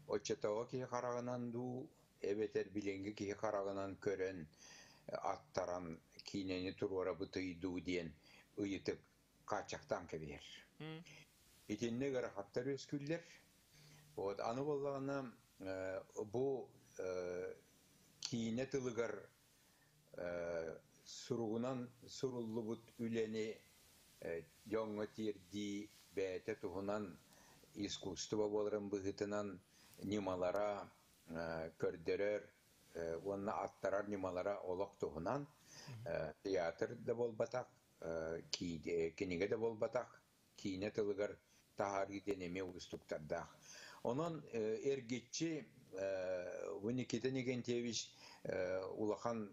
Оччотооҕу киһи хараҕынан дуу, эбэтэр билиҥҥи киһи хараҕынан көрөн аттаран киинэни туруорабытый дуу диэн ыйытык хааччахтаан кэбиһэр. Итиннэ ыарахаттар үөскүүллэр. Вот аны буоллаҕына бу киинэ тылыгар суругунан суруллубут үлэни дьоҥҥо тиэрдии бэйэтэ туһунан искусство буоларын быһыытынан ньымалара көрдөрөр уонна аттарар ньымалара олох туһунан театр да буолбатах кинигэ да буолбатах, киинэ тылыгар таһаарыы диэн эмиэ уустуктардаах. Онон эргиччи бу Никита Никентьевич улахан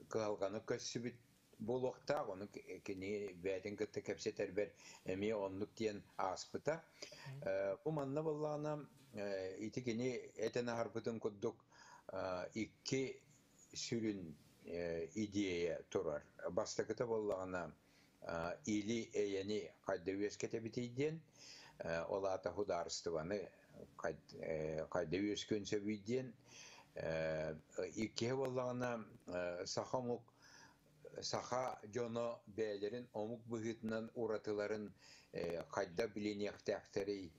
кыһалҕаны көрсүбүт буолуохтаах, ону кини бэйэтин кытта кэпсэтэрбэр эмиэ оннук диэн ааспыта. Бу манна буоллаҕына ити кини этэн аһарбытын курдук икки сүрүн идея турар. Бастакыта буоллаҕына или эйэни хайда үөскэтэбитий диэн, ол аата судаарыстыбаны хайда үөскүөн сөбүй диэн. Иккиһэ буоллаҕына саха омук саха дьоно бэйэлэрин омук быһыытынан уратыларын хайда билиниэхтээхтэрий,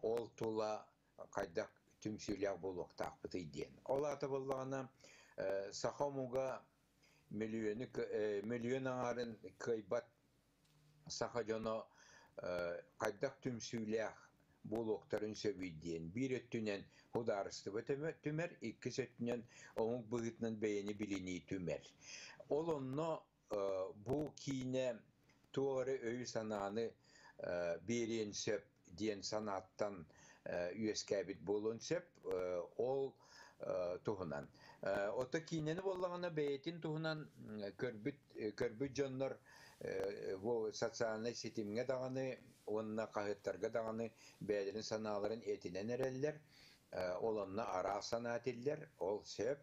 ол тула хайдах түмсүүлээх буолуохтаахпытый диэн. Ол аата буоллаҕына саха омуга мөлүйүөнү мөлүйүөн аҥаарын кыайбат саха дьоно хайдах түмсүүлээх буолуохтарын сөбүй диэн биир өттүнэн судаарыстыба түмэр, иккис өттүнэн омук быһыытынан бэйэни билинии түмэр. Ол онно бу киинэ туох эрэ өйү-санааны биэриэн сөп диэн санааттан үөскээбит буолуон сөп. Ол туһунан. Ото киинэни буоллаҕына бэйэтин туһунан көрбүт көрбүт дьоннор бу социальнай ситимҥэ даҕаны уонна хаһыаттарга даҕаны бэйэлэрин санааларын этинэн эрэллэр. Ол онно араас санаа этиллэр, ол сөп.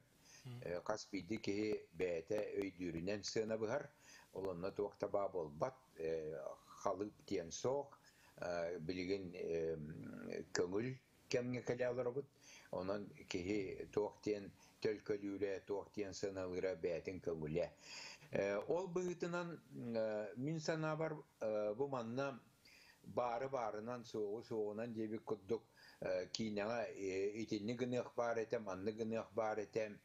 Хас биирдии киһи бэйэтэ өйдүүрүнэн сыана быһар, ол онно туох да баа буолбат, халыып диэн суох, билигин көҥүл кэмҥэ кэлэ олоробут. Онон киһи туох диэн төлкөлүүрэ, туох диэн сыаналыыра бэйэтин көҥүлэ. Ол быһыытынан мин санаабар бу манна баары баарынан, суоҕу суоҕунан диэбит курдук киинэҕэ итинник гыныах баар этэ, маннык гыныах баар этэ,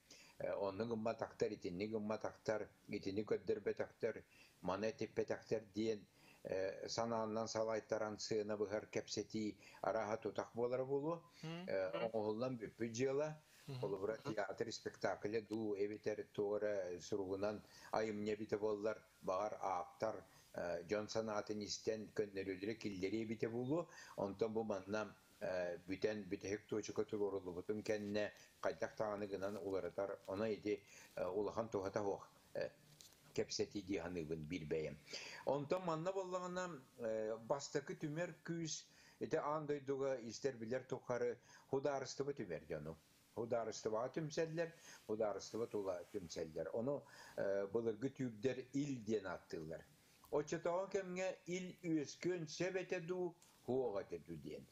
оннук гымматахтар, итинник гымматахтар, итини көрдөрбөтөхтөр, маны этиппэтэхтэр диэн санааннан салайтаран сыана быһар кэпсэтии арааһа тутах буолара буолуо. Оҥоһуллан бүппүт дьыала. Холобура, театр спектакле дуу эбэтэр туох эрэ суругунан айымньы эбитэ буоллар, баҕар ааптар дьон санаатын истэн көннөрүүлэри киллэриэ эбитэ буолуо. Онтон бу манна бүтэн бүтэһик туочука туруоруллубутун кэннэ хайдах даҕаны гынан уларытар, онон ити улахан туһата суох кэпсэтии дии саныыбын биир бэйэм. Онтон манна буоллаҕына бастакы түмэр күүс ити аан дойдуга истэр-билэр тухары судаарыстыба түмэр дьону. Судаарыстыбаҕа түмсэллэр, судаарыстыба тула түмсэллэр. Ону былыргы түүрдэр ил диэн ааттыыллар. Оччотооҕу кэмҥэ ил үөскүөн сөп этэ дуу, суох этэ дуу диэн.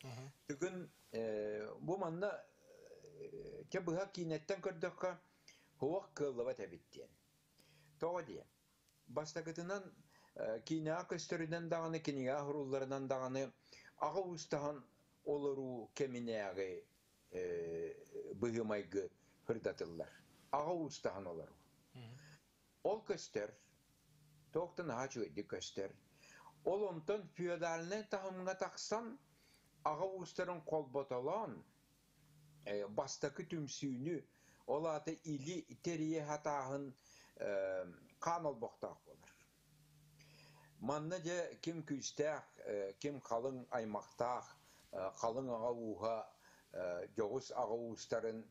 Бүгүн бу манна чэ быһа киинэттэн көрдөххө, суох кыаллыбат эбит диэн. Тоҕо диэн? Бастакытынан, киинэҕэ көстөрүнэн даҕаны, кинигэҕэ уһурулларынан даҕаны аҕа уустаһан олоруу кэминээҕи быһыы-майгы сырдатыллар. Аҕа уустаһан олоруу. Ол көстөр, туох да наһаа үчүгэйдик көстөр. Ол онтон феодальнай таһымҥа тахсан, аҕа уустарын холботолоон, Бастакы түмсүүнү, ол аата или тэрийэ сатааһын хаан олбохтоох буолар. Манна дьэ ким күүстээх, ким халыҥ аймахтаах, халыҥ аҕа ууһа, дьоҕус аҕа уустарын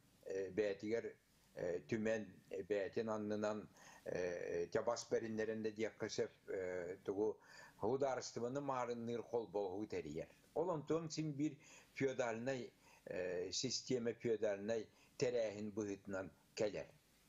бэйэтигэр түмэн, бэйэтин аннынан бас бэриннэрэн да диэххэ сөп, тугу судаарыстыбаны маарынныыр холбоһуу тэрийэр. Ол онтон син биир феодальнай систиэмэ феодальнай тэрээһин быһыытынан кэлэр.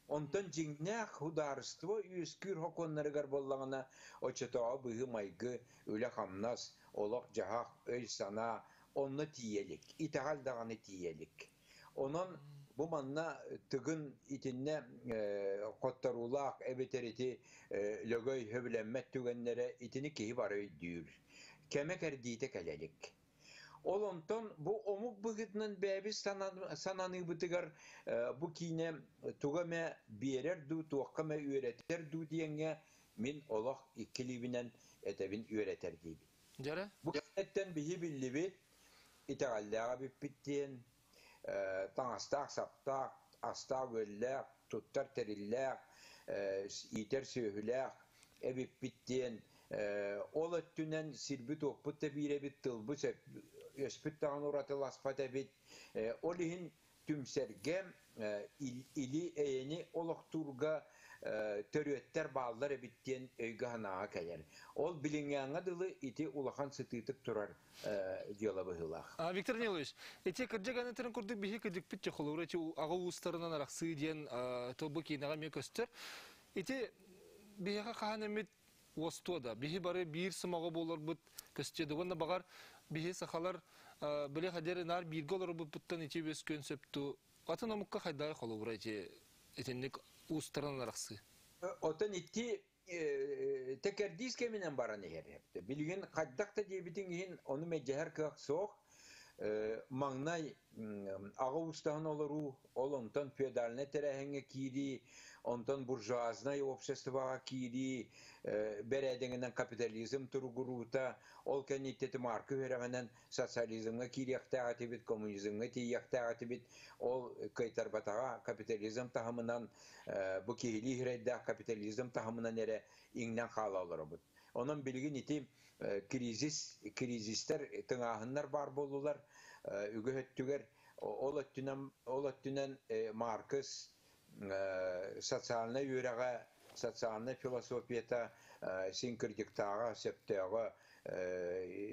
Онтон дьиҥнээх судаарыстыба үөскүүр сокуоннарыгар буоллаҕына, оччотооҕу быһыы-майгы, үлэ-хамнас, олох-дьаһах, өй-санаа онно тиийэ илик, итэҕэл даҕаны тиийэ илик. Онон бу манна Тыгын итиннэ хотторуулаах эбэтэр ити Лөгөй сөбүлэммэт түгэннэрэ итини киһи бары өйдүүр. Кэмэ-кэрдиитэ кэлэ илик. Ол онтон бу омук быһыытынан бэйэбит сананыыбытыгар бу киинэ туга эмэ биэрэр дуу, туохха эмэ үөрэтэр дуу диэҥҥэ мин олох иккилиибинэн этэбин үөрэтэр диибин. Дьэрэ? Бу кэнниттэн биһи биллибит, итэҕэллээх эбиппит диэн, таҥастаах-саптаах, астаах-үөллээх, туттар тэриллээх, иитэр сүөһүлээх эбиппит диэн, ол өттүнэн сирбит-уоппут да биир эбит, тылбыт өспүт даҕаны уратыласпат эбит. Ол иһин түмсэргэ, или-эйэни олохтуурга төрүөттэр бааллар эбит диэн өйгө-санааҕа кэлэр. Ол билиҥҥээҥҥэ дылы ити улахан сытыытык турар дьыала быһыылаах. Виктор Данилович, ити кырдьык анытарын курдук биһи кырдьыкпыт холобура ити аҕа уустарынан арахсыы диэн бу киинэҕэ эмиэ көстөр. Ити биһиэхэ хаһан эмит уостуо да, биһи бары биир сомоҕо буоларбыт көстүө да. Уонна баҕар биһи сахалар били хадер наар бииргэ олорбуппуттан ити үөскүөн сөпту. Атын омукка хайдаа холобура ити итинник уустарынан арахсыы. Отон ити тэкэрдиис кэминэн баран иһэр. Билигин хайдах да диэбитиҥ иһин ону мэдьэһэр кыах суох. Маҥнай аҕа уустаһан олоруу, ол онтон феодальнай тэрээһиҥҥэ киирии, онтон буржуазнай обществоҕа киирии, бэрээдэгинэн капитализм туругуруута, ол кэнниттэн марка үөрэҕинэн социализмҥа киириэхтээх этибит, коммунизмҥа тиийиэхтээх этибит, ол кыайтарбатаҕа капитализм таһымынан бу киһилии хирэйдээх капитализм таһымынан эрэ иҥнэн хаала олоробут. Онон билигин ити кризис, кризистэр, тыҥааһыннар баар буоллулар үгүс өттүгэр. Ол өттүнэн, ол өттүнэн Маркс социальнай үөрэҕэ, социальнай философията син кырдьыктааҕа, сөптөөҕө,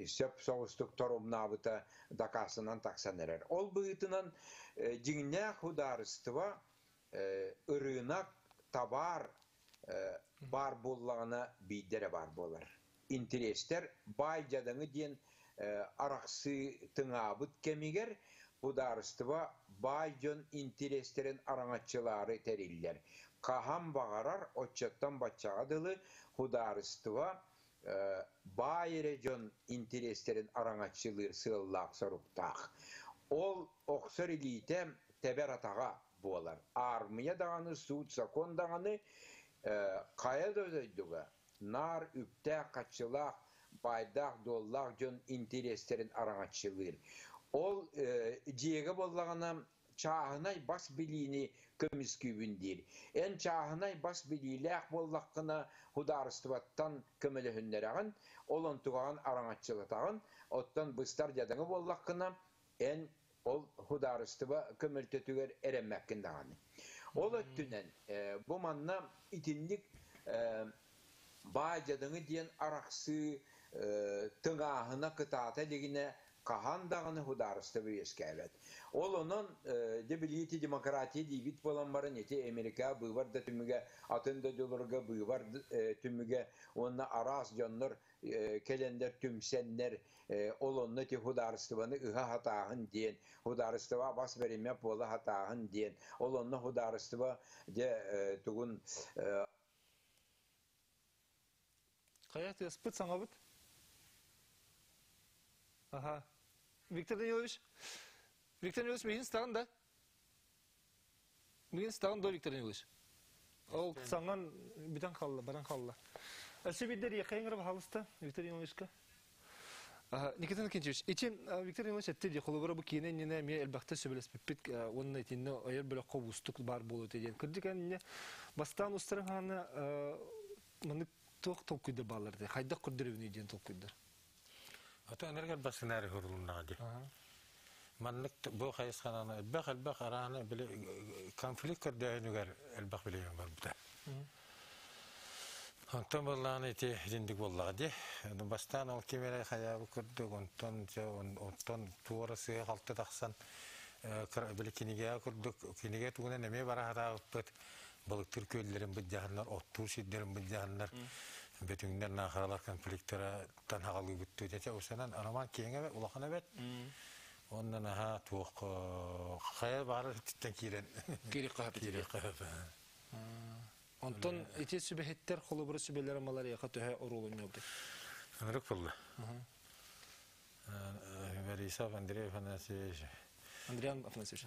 сөп соҕустук торумнаабыта дакаастанан тахсан эрэр. Ол быһыытынан дьиҥнээх судаарыстыба ырыынак, табаар баар буоллаҕына биирдэ эрэ баар буолар. Интириэстэр баай дьадаҥы диэн арахсыы тыҥаабыт кэмигэр судаарыстыба баай дьон интириэстэрин араҥаччылаары тэриллэр. Хаһан баҕарар оччоттон баччаҕа дылы судаарыстыба баай эрэ дьон интириэстэрин араҥаччылыыр сыаллаах-соруктаах. Ол охсор илиитэ тэбэр атаҕа буолар. Аармыйа даҕаны, суут-сокуон даҕаны хайа да дойдуга наар үптээх-харчылаах, баайдаах-дуоллаах дьон интириэстэрин араҥаччылыыр. Ол дьиэгэ буоллаҕына чааһынай бас билиини көмүскүүбүн диир. Эн чааһынай бас билиилээх буоллаххына, судаарыстыбаттан көмөлөһүннэрэҕин, ол онтугаҕын араҥаччылатаҕын, оттон быстар дьадаҥы буоллаххына, эн ол судаарыстыба көмөлтөтүгэр эрэммэккин даҕаны. Ол өттүнэн бу манна итинник баай дьадаҥы диэн арахсыы тыҥааһына кытаата илигинэ хаһан даҕаны судаарыстыба үөскээбэт. Ол онон дьэ билиити демократия диибит буолан баран ити Америка быыбар да түмүгэ, атын дойдуларга быыбар түмүгэ уонна араас дьоннор кэлэннэр түмсэннэр ол онно ити судаарыстыбаны ыһа сатааһын диэн, судаарыстыба бас бэриммэт буола сатааһын диэн, ол онно судаарыстыба дьэ тугун Хайа тыаспыт саҥабыт? Аха. Виктор Данилович, Виктор Данилович миигин стаҕын да? Миигин стаҕын да, Виктор Данилович? Ол саҥан бүтэн халла, баран халла. Өссө биирдэ риэхэйиҥ баһалыста, Виктор Даниловичка. Никита Никитич, ити Виктор Иванович этте дии, холобура бу киинэ иннинэ эмиэ элбэхтэ сөбүлэспиппит уонна итиннэ ойор бөлөххө уустук баар буолуо диэн. Кырдьык иннинэ бастаан устарын хаана маннык туох толкуйдар бааллар дии, хайдах көрдөрөбүнүй диэн толкуйдар. Ото энергия элбэх сценарий хурулуннаҕа дии. Маннык бу хайысханан элбэх элбэх арааны били конфликт көрдөөһүнүгэр элбэх билиэн барбыта. Онтон буоллаҕына ити итинник буоллаҕа дии. Бастаан ол ким эрэ хайаабыт курдук, онтон онтон туора сыыһа-халты тахсан били кинигэҕэ курдук кинигэ тугунан эмиэ бара сатаабыппыт. Балыктыыр күөллэрин былдьаһаннар, оттуур сирдэрин былдьаһаннар, бөтүҥнэр, наахаралар конфликтара тан хаҕалыыбыт дуу. Дьэ, усанан роман киэҥ эбит, улахан эбит. Онно наһаа туох хайа баҕарар өттүттэн киирэн Киириэххэ сөп. Киириэххэ сөп. Онтон ити сүбэһиттэр холобура сүбэлэр амалар яха төһө оруолунньолду? Ынырык булла. Борисов Андрей Афанасьевич. Андриан Афанасьевич.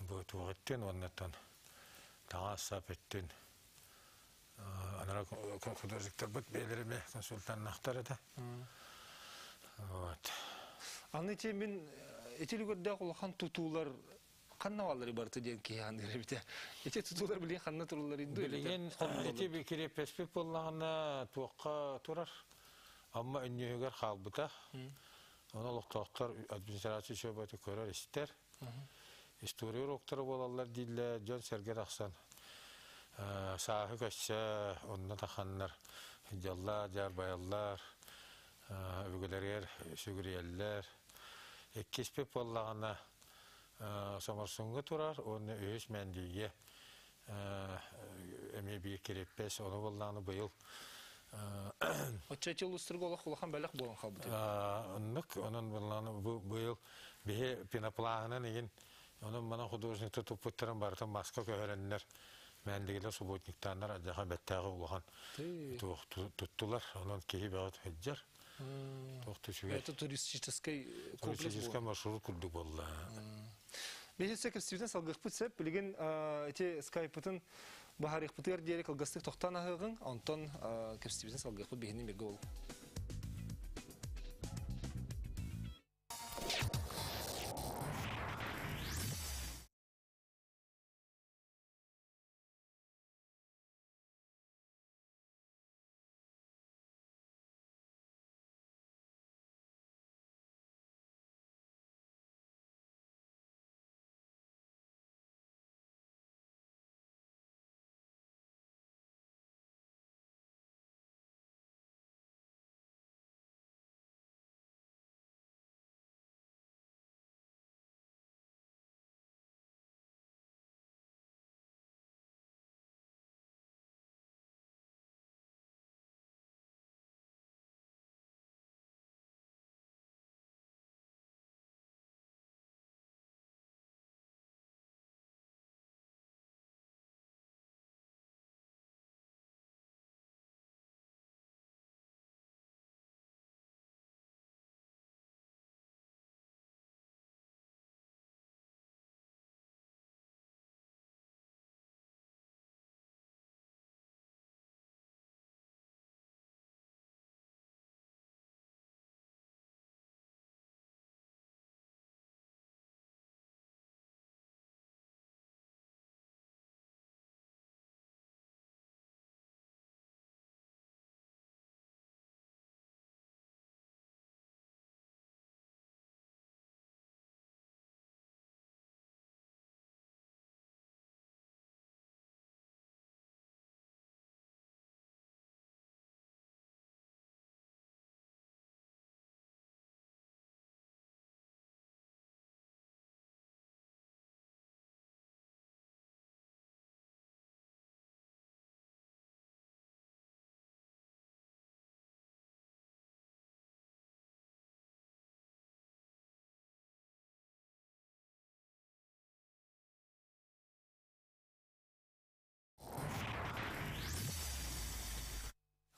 Бу туоҕуттан уоннаттан таҥас сап өттүн анара художниктарбыт бэйэлэрэ консультаннахтар этэ. Вот. Аны ити мин ити үлүгэрдээх улахан тутуулар ханна бааллары барыта диэн киһи аныыр эбитэ. Ити тутуулар билигин ханна туруллар инду Билигин ити кириэппэспит буоллаҕына туохха турар? Амма өнньүөһүгэр хаалбыта. Оны олохтоохтор администрация сөбөтө көрөр истэр. История уроктара буолаллар дииллэр, дьон-сэргэ тахсан сааһы көссө онно таханнар дьаллаар, дьаарбайаллар, өбүгэлэригэр сүгүрүйэллэр. Иккиспит буоллаҕына Соморсуҥҥа турар уонна үһүс Мэндиигэ эмиэ биир кириэппэс ону буоллаҕына быйыл Оччо эти улуустарга олох улахан бэлэх буолан хаалбыт. Оннук, онон буоллаҕына бу быйыл биһи пеноплаһынан игин онон манан художникта туппуттарын барытын маска көһөрөннөр Мэндигилэр субботниктааннар адьаха бэттээҕи улахан туттулар. Онон киһи бөҕө сылдьар. Туох да үчүгэй. Это туристическай комплекс Туристическай маршрут курдук буолла. Биһиги кэпсиибитин салгыахпыт сөп. Билигин ити скайпытын баһарыахпытыгар диэри кылгастык тохтоон аһыаҕыҥ. Онтон кэпсиибитин салгыахпыт биһини миргэ ол.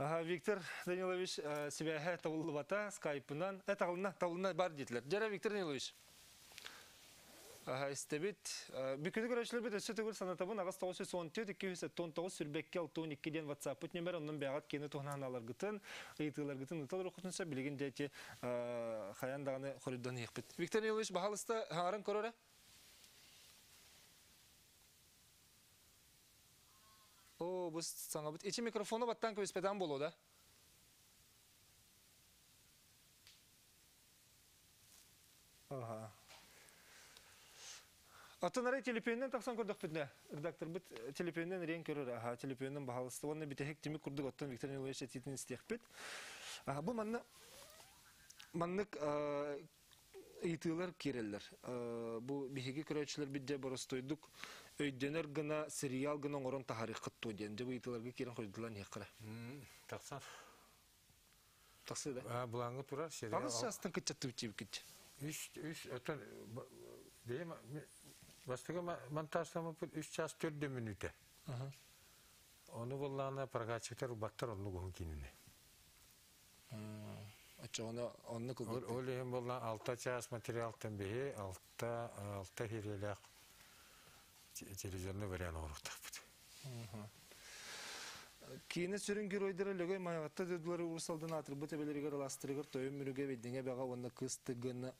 Ага, Виктор Данилович сибээһэ табыллыбата скайпынан, табылына, табылына бар диэтилэр. Дьэрэ Виктор Данилович. Истэбит. Бүкүнү көрөөччүлэрбит өссө төгүл санатабын аҕыс 914 279 сүрбэкки 62 диэн WhatsApp-пыт нөмер оннун бэҕэт киэни туһунан аларгытын, ыйытыыларгытын ытал рухутун сөп билигин дьэти хайан даҕаны хоруйдан иһиэхпит. Виктор Нилович, баһалыста хаҥаран көрөрө. О, бу саҥабыт. Ичи микрофону баттан көбүспэтэн болуо да? Аха. Атын арай телепиэннэн тахсан көрдөхпүтүнэ, редакторбыт телепиэннэн ириэн көрөр, аха, телепиэннэн баһалыста уонна бүтэһик түмүк курдук оттон Виктор Николаевич этиитин истиэхпит. Аха, бу манна маннык ыйытыылар киирэллэр. Бу биһиги көрөөччүлэрбит дьэ боростуойдук өйдөнөр гына сериал гына оҥорон таһаарыаххыт дуо диэн дьэ бу ыйытыыларга киирэн хойдулан иһиэххэ. Тахсар. Тахсыы да? Былааҥҥа турар сериал. Аҕыс чаастан кыччаттыбыт диэбиккит. Үс, үс, оттон бэйэм бастакы монтажтаммыппыт үс чаас төрдө мүнүүтэ. Ону буоллаҕына прокатчиктар ылбаттар оннук уһун киинини. Оччоҕуна оннук ылбат. Ол иһин буолла алта чаас материалтан биһи алта алта хириэлээх телевизорный вариант оҥоруохтаахпыт. Киинэ сүрүн геройдара Лөгөй Майаҕатта дойдулары Уус Алдан аатырбыт эбэлэригэр алаастарыгар Тойон Мүрүгэ Бэйдиҥэ Эбэҕэ уонна Кыыс Тыгына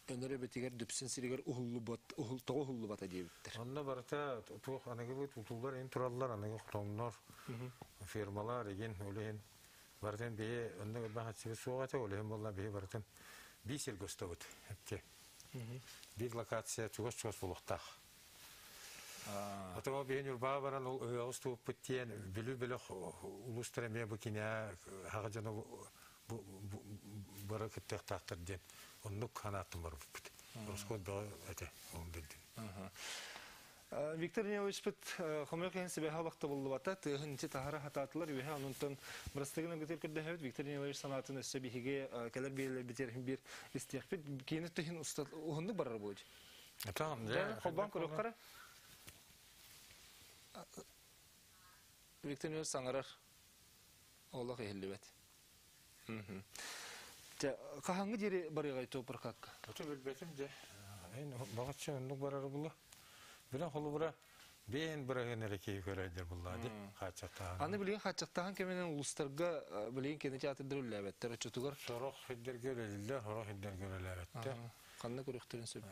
Өнөр эбэтигэр Дүпсүн сиригэр уһуллубат уһул тоҕо уһуллубата диэбиттэр. Онно барыта туох аныгылыы тутуулар ин тураллар, аныгы хотоннор, фермалар игин, ол иһин барытын биһи онно элбэх аччыгы суох этэ, ол иһин буолла биһи барытын биир сиргэ устабыт. Биир локация чугас-чугас буолуохтаах. Ото биһи Ньурбаҕа баран ол ыһыаҕы устубуппут диэн Бүлүү бөлөх улуустара эмиэ бу кинээ хаҕа дьоно бары кыттыахтаахтар диэн оннук санааттан барбыппыт. Ороскуот бөҕө этэ ол билдим. Виктор Даниловичпыт хомойуох иһин сибэһэ олохто буллубата, тыаһын ити таһара хатаатылар үөһэ онунтан бырастыгын ылгытыр көрдөһөбүт. Виктор Данилович санаатын өссө биһиги кэлэр биэрэлэрбитигэр биир истиэхпит. Киини түһүн уһуннук барар буолуо. Дьэ, холбоон көрүөххэ Виктор Данилович саҥарар олох иһиллибэт. Дьэ, хаһааҥҥы диэри барыаҕай туоппаркакка? Ото билбэтим дьэ. Эн баҕаччы оннук барар була. Билэн холобура бэйэн быраһыан эрэ киһи көрөйдөр буллаа ди хааччахтааһын. Аны билигин хааччахтааһын кэминэн улуустарга билигин кино театрдар үлэлээбэттэр оччотугар. Сорох сирдэргэ үлэлииллэр, сорох сирдэргэ үлэлээбэттэр. Ханна көрүөхтэрин сөп?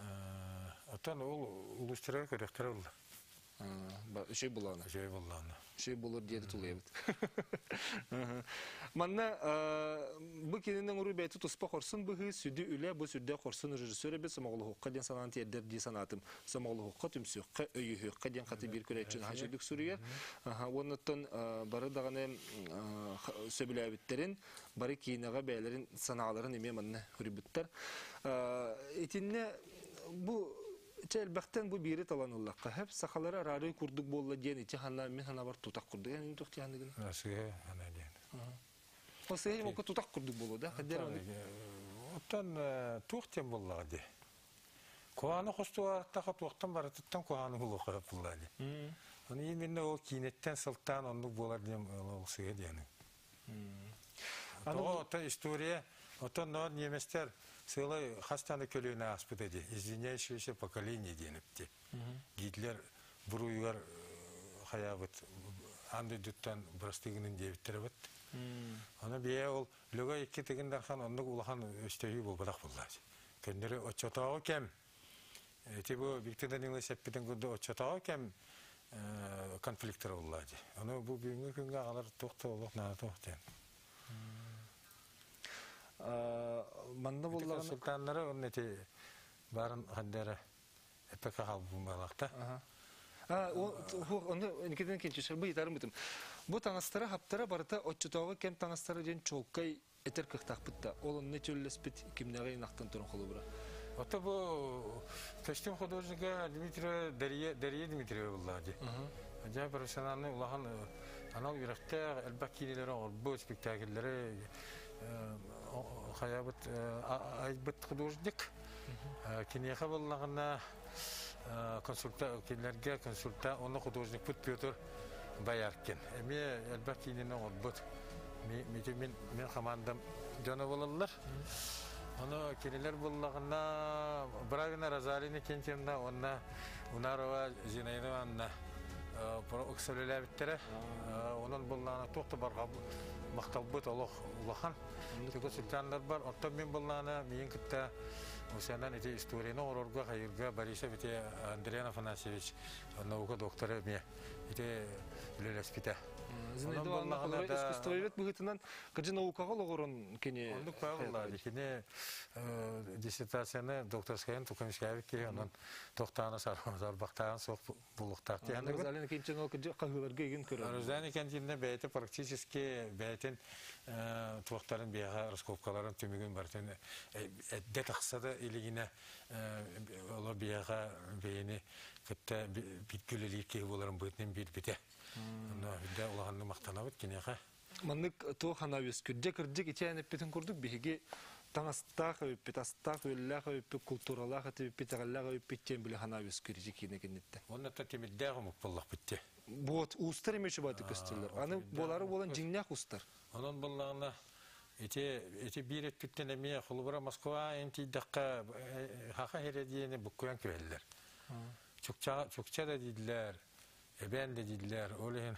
Оттон ол улуустарга көрүөхтэрэ булла. Үчүгэй буллаҕына. Үчүгэй буллаҕына. Үчүгэй булur диэри тулуйабыт. Манна бу кинини оҥоруу бэйэтэ туспа хорсун быһыы, сүдү үлэ, бу сүрдээх хорсун режиссер эбит сомоҕолоһуохха диэн санаан тиэрдэр дии санаатым. Сомоҕолоһуохха, түмсүөххэ, өйөһүөххэ диэн хаты биир көрөөччү наһаа үчүгдүк суруйар. Уоннаттан бары даҕаны сөбүлээбиттэрин, бары киинэҕэ бэйэлэрин санааларын эмиэ манна суруйбуттар. Итиннэ бу чэ элбэхтэн бу биири талан ыллахха хөп сахалары араарыы курдук буолла диэн ити ханна мин санаабар тутах курдук эн туох диэханыгын Сыһы ана диэн. Ол сыһы моку тутах курдук буолуо да хаддер оны Оттон туох диэн буоллаҕа дии. Куһааны хостугааттаха туохтан барытыттан куһааны булуохха булла дии. Оны именно ол киинэттэн сылтаан оннук буолар диэн ол сыһы диэн. Тоҕо оттон история, оттон ноор немецтэр сыалай хастаны көлүөнэ ааспыта дии, извиняющееся поколение диэн эпти. Гитлер буруйугар хайаабыт аан дойдуттан бырастыгынын диэбиттэрэ бит. Ону бие ол Лөгөй икки Тыгын Дархан оннук улахан өстөһүү буолбатах буоллаачы. Көннөрү оччотооҕу кэм Ити бу Виктор Данилович эппитин курдук оччотооҕу кэм конфликттара буолла дии. Ону бу бүгүҥҥү күҥҥэ аҕалар туох да олох наада туох диэн. Манна буоллаҕына консультаннары онно ити баарын хандара эппэккэ хаалбын буолаахта. Ону Никитин Кенчишер бу ыйытарым бытым. Бу таҥастара хаптара барыта оччотооҕу кэм таҥастара диэн чуолкай этэр кыахтаахпыт да, ол онно төллөспүт кимнээҕи ынахтан туран холобура. Ото бу костюм художника Дмитрия Дария Дария Дмитриева буллаа дии. Дьэ профессиональный улахан анал үөрэхтээх элбэх киинэлэри оҥорбут, спектакльлэри хайабыт айбыт художник. Киниэхэ буоллаҕына консульта кинилэргэ консульта онно художникпыт Петр Бояркин. Эмиэ элбэх киинэни оҥорбут. Мин, мин командам дьоно буолаллар. Ону кинилэр буллаҕына Бравина Розалина Кентьевна уонна Унарова Зинаида Ивановна ыксалэлээбиттэрэ. Онон буллаҕына туох да барҕа махталбыт олох улахан. Түгө сылдьаннар бар. Оттон мин буллаҕына миин кытта Усянан ити историяны оҥорорго хайырга Борисов ити Андриан Афанасьевич наука доктора эмиэ ити үлэлэспитэ. Зинаида Ивановна искусствовед быһыытынан кыдьы наукаҕа олоҕурун кини Оннук паавыллаа кини диссертацияны докторскайын тукамискаабит киһи онон тохтаана сарбахтаан суох булуктаах диэн Розалина Кентина кыдьы хаһыыларга игин көрөр. Розалина Кентина бэйэтэ практически бэйэтин туохтарын биэҕэ раскопкаларын түмүгүн барытын эдде тахса да илигинэ олор биэҕэ бэйэни кытта бииргэ үлэлиир киһи буоларын быһыытынан биэрбитэ. Онно үрдэ улаханнык махтанабыт киниэхэ. Маннык туох анаа үөскүр. Дьэ кырдьык ичээн эппитин курдук биһиги таҥастаах эбиппит, астаах, үөллээх эбиппит, култууралаах этибиппит, итэҕэллээх эбиппит диэн били санаа үөскүүр ити киинэ кэнниттэн. Уонна та тимирдээх омук буоллахпыт дии. Вот, уустар эмиэ чубаатык көстөллөр. Аны буолары буолан дьиҥнээх уустар. Онон буоллаҕына ити ити биир өттүттэн эмиэ холобура Москва эн тиийдэххэ хаха сирэ диэни буккуйан күһэллэр. Чукча чукча да дииллэр, эбээн да дииллэр. Ол иһин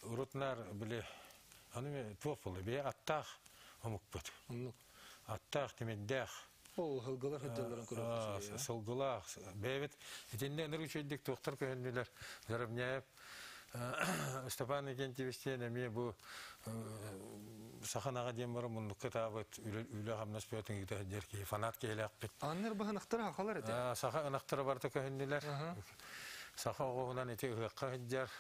урут наар били аны туох буолла бэйэ аттаах омукпут. Оннук. Аттаах, тимирдээх. Ол сылгылар сылдьалларын көрөбүт. Сылгылаах. Бэйэбит итиннэ ынырык үчүгэйдик туохтар көһүннүлэр. Заровняев Степан Викентьевич диэн эмиэ бу саха диэн баран муннукка таабыт үлэ-хамнас бөтүн ыыта сылдьар киһи фанат киһилээхпит. Аннар баһын ынахтара хахалар этэ. Саха ынахтара барыта көһүннүлэр. Саха оҕуһунан ити ыһыахха сылдьар.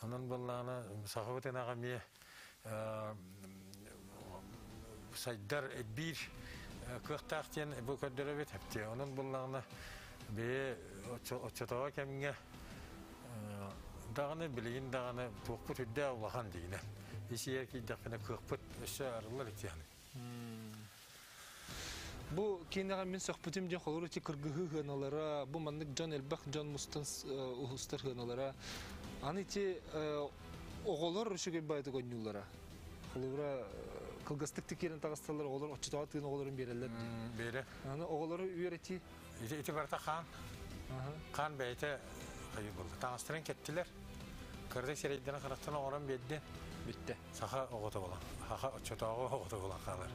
Онон буоллаҕына сахабыт ынаҕа эмиэ сайдар биир кыахтаах диэн бу көрдөрөбүт. Онон буоллаҕына бэйэ оччотооҕу кэмҥэ даҕаны билигин даҕаны туохпут үрдээх улахан диинэ. Ис-иһэр киирдэхпинэ кыахпыт өссө арыллар итиэхин. Бу киинэҕэ мин сөхпүтүм диэн холобур ити кыргыһыы сыаналара, бу маннык дьон элбэх дьон мустан уһустар сыаналара. Аны ити оҕолор үчүгэй баайдык оонньууллара. Холобура кылгастык тикиэрин таҕысталлар оҕолор оччотооҕу тыын оҕолорун биэрэллэр дии. Биэрэ. Аны оҕолору үөрэтии. Ити, ити барыта хаан. Хаан бэйэтэ хайыы буолла. Таҥастарын кэттилэр. Кырдык сирэйдэрин харахтан оҥорон биэрдин. Бүттэ. Саха оҕото буолан, саха оччотооҕу оҕото буолан хаалар.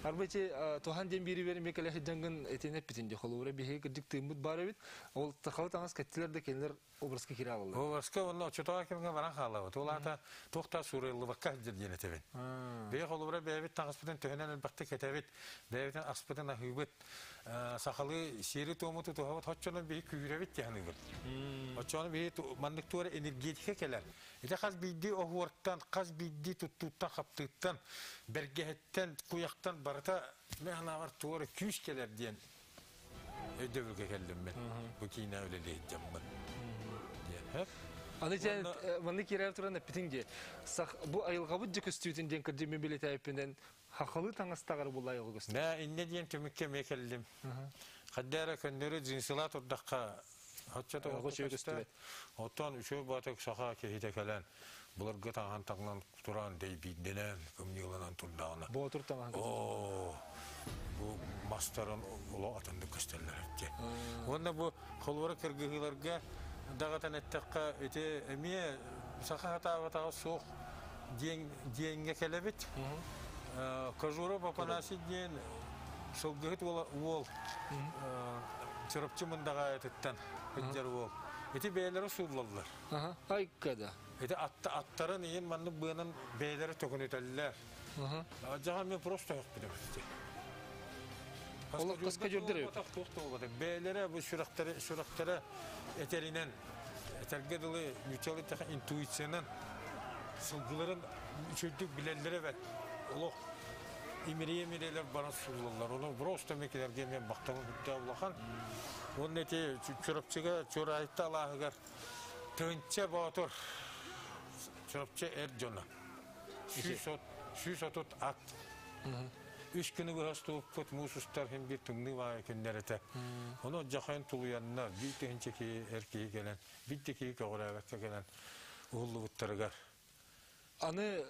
Арба ити туһан диэн биири биэрин кэлэ сылдьаҥҥын этин эппитин дии. Холобура биһиги кырдьык тыыммыт баар эбит. Ол сахалыы таҥас кэттилэр да кинилэр образка киирэ алаллар. Образка уонна оччотооҕу кэмҥэ баран хаалабыт. Ол аата туох да суурайыллыбакка сылдьар диэн этэбин. Бэйэ холобура бэйэбит таҥаспытын төһөнөн элбэхтик кэтэбит, бэйэбитин аспытын аһыыбыт, сахалыы сиэри-туому тутуһабыт, оччонон биһи күүһүрэбит дии саныыбын. Оччоҕуна биһи маннык туора энергетика кэлэр. Ити хас биирдии оһуортан, хас биирдии туттууттан-хаптыыттан, бэргэһэттэн, куйахтан барыта мин санаабар туора күүс кэлэр диэн өйдөбүлгэ кэллим мин. Бу киинэ үлэлии сылдьаммын. Диэн. Аны дьэ маннык киирэр туран эппитиҥ дии. Сах бу айылҕабыт дьэ көстүүтүн диэн кырдьык мин билэтээппинэн хахалы таҥастаҕар була айылҕа көстөр. Мэ иннэ диэн түмүккэ эмиэ кэллим. Хадда эрэ көннөрү джинсылаа турдахха оччото көстүбэт. Оттон үчүгэй баатык саха киһитэ кэлэн былыргы таҥаһын таҥнан туран дэйбиирдэнэн кымньыыланан турдаҕына Боотур таҥаһын Оо, бу мастарын олох атыннык көстөллөр эбит. Уонна бу холуора кыргыһыыларга даҕатан эттэххэ ити эмиэ саха хатаабатаҕа суох диэн диэҥҥэ кэлэбит. Кожуров Афанасий диэн сылгыһыт уол, уол Чурапчы Мындаҕаайатыттан сылдьар уол. Ити бэйэлэрэ сууллаллар. Айка да. Ити аттарын иһин маннык быанан бэйэлэрэ төкүнүтэллэр. Дьаҕа мен просто өһөхпүтүм ити. Олох каскадердер эбит. Туох да буолбатах. Бэйэлэрэ бу сүрэхтэрэ сүрэхтэрэ этэринэн этэргэ дылы нууччалыы интуициянан сылгыларын үчүгдүк билэллэрэ эбэт. Олох имирийэ-имириэлэр баран сууллаллар. Ону просто мекилерге мен бактамы бүттэ улахан. Уонна ити Чурапчыга Чурайта алааһыгар Тыынча Боотур Чурапчы эр дьоно. 130 ат. Үс күнү быһа устубуппут муус устар иһин биир тымныы баҕайы күннэр этэ. Ону дьахайын тулуйаннар, биир тыһыынча киһи эр киһи кэлэн, биир да киһи көҕүрээбэккэ кэлэн уһуллубуттарыгар. Аны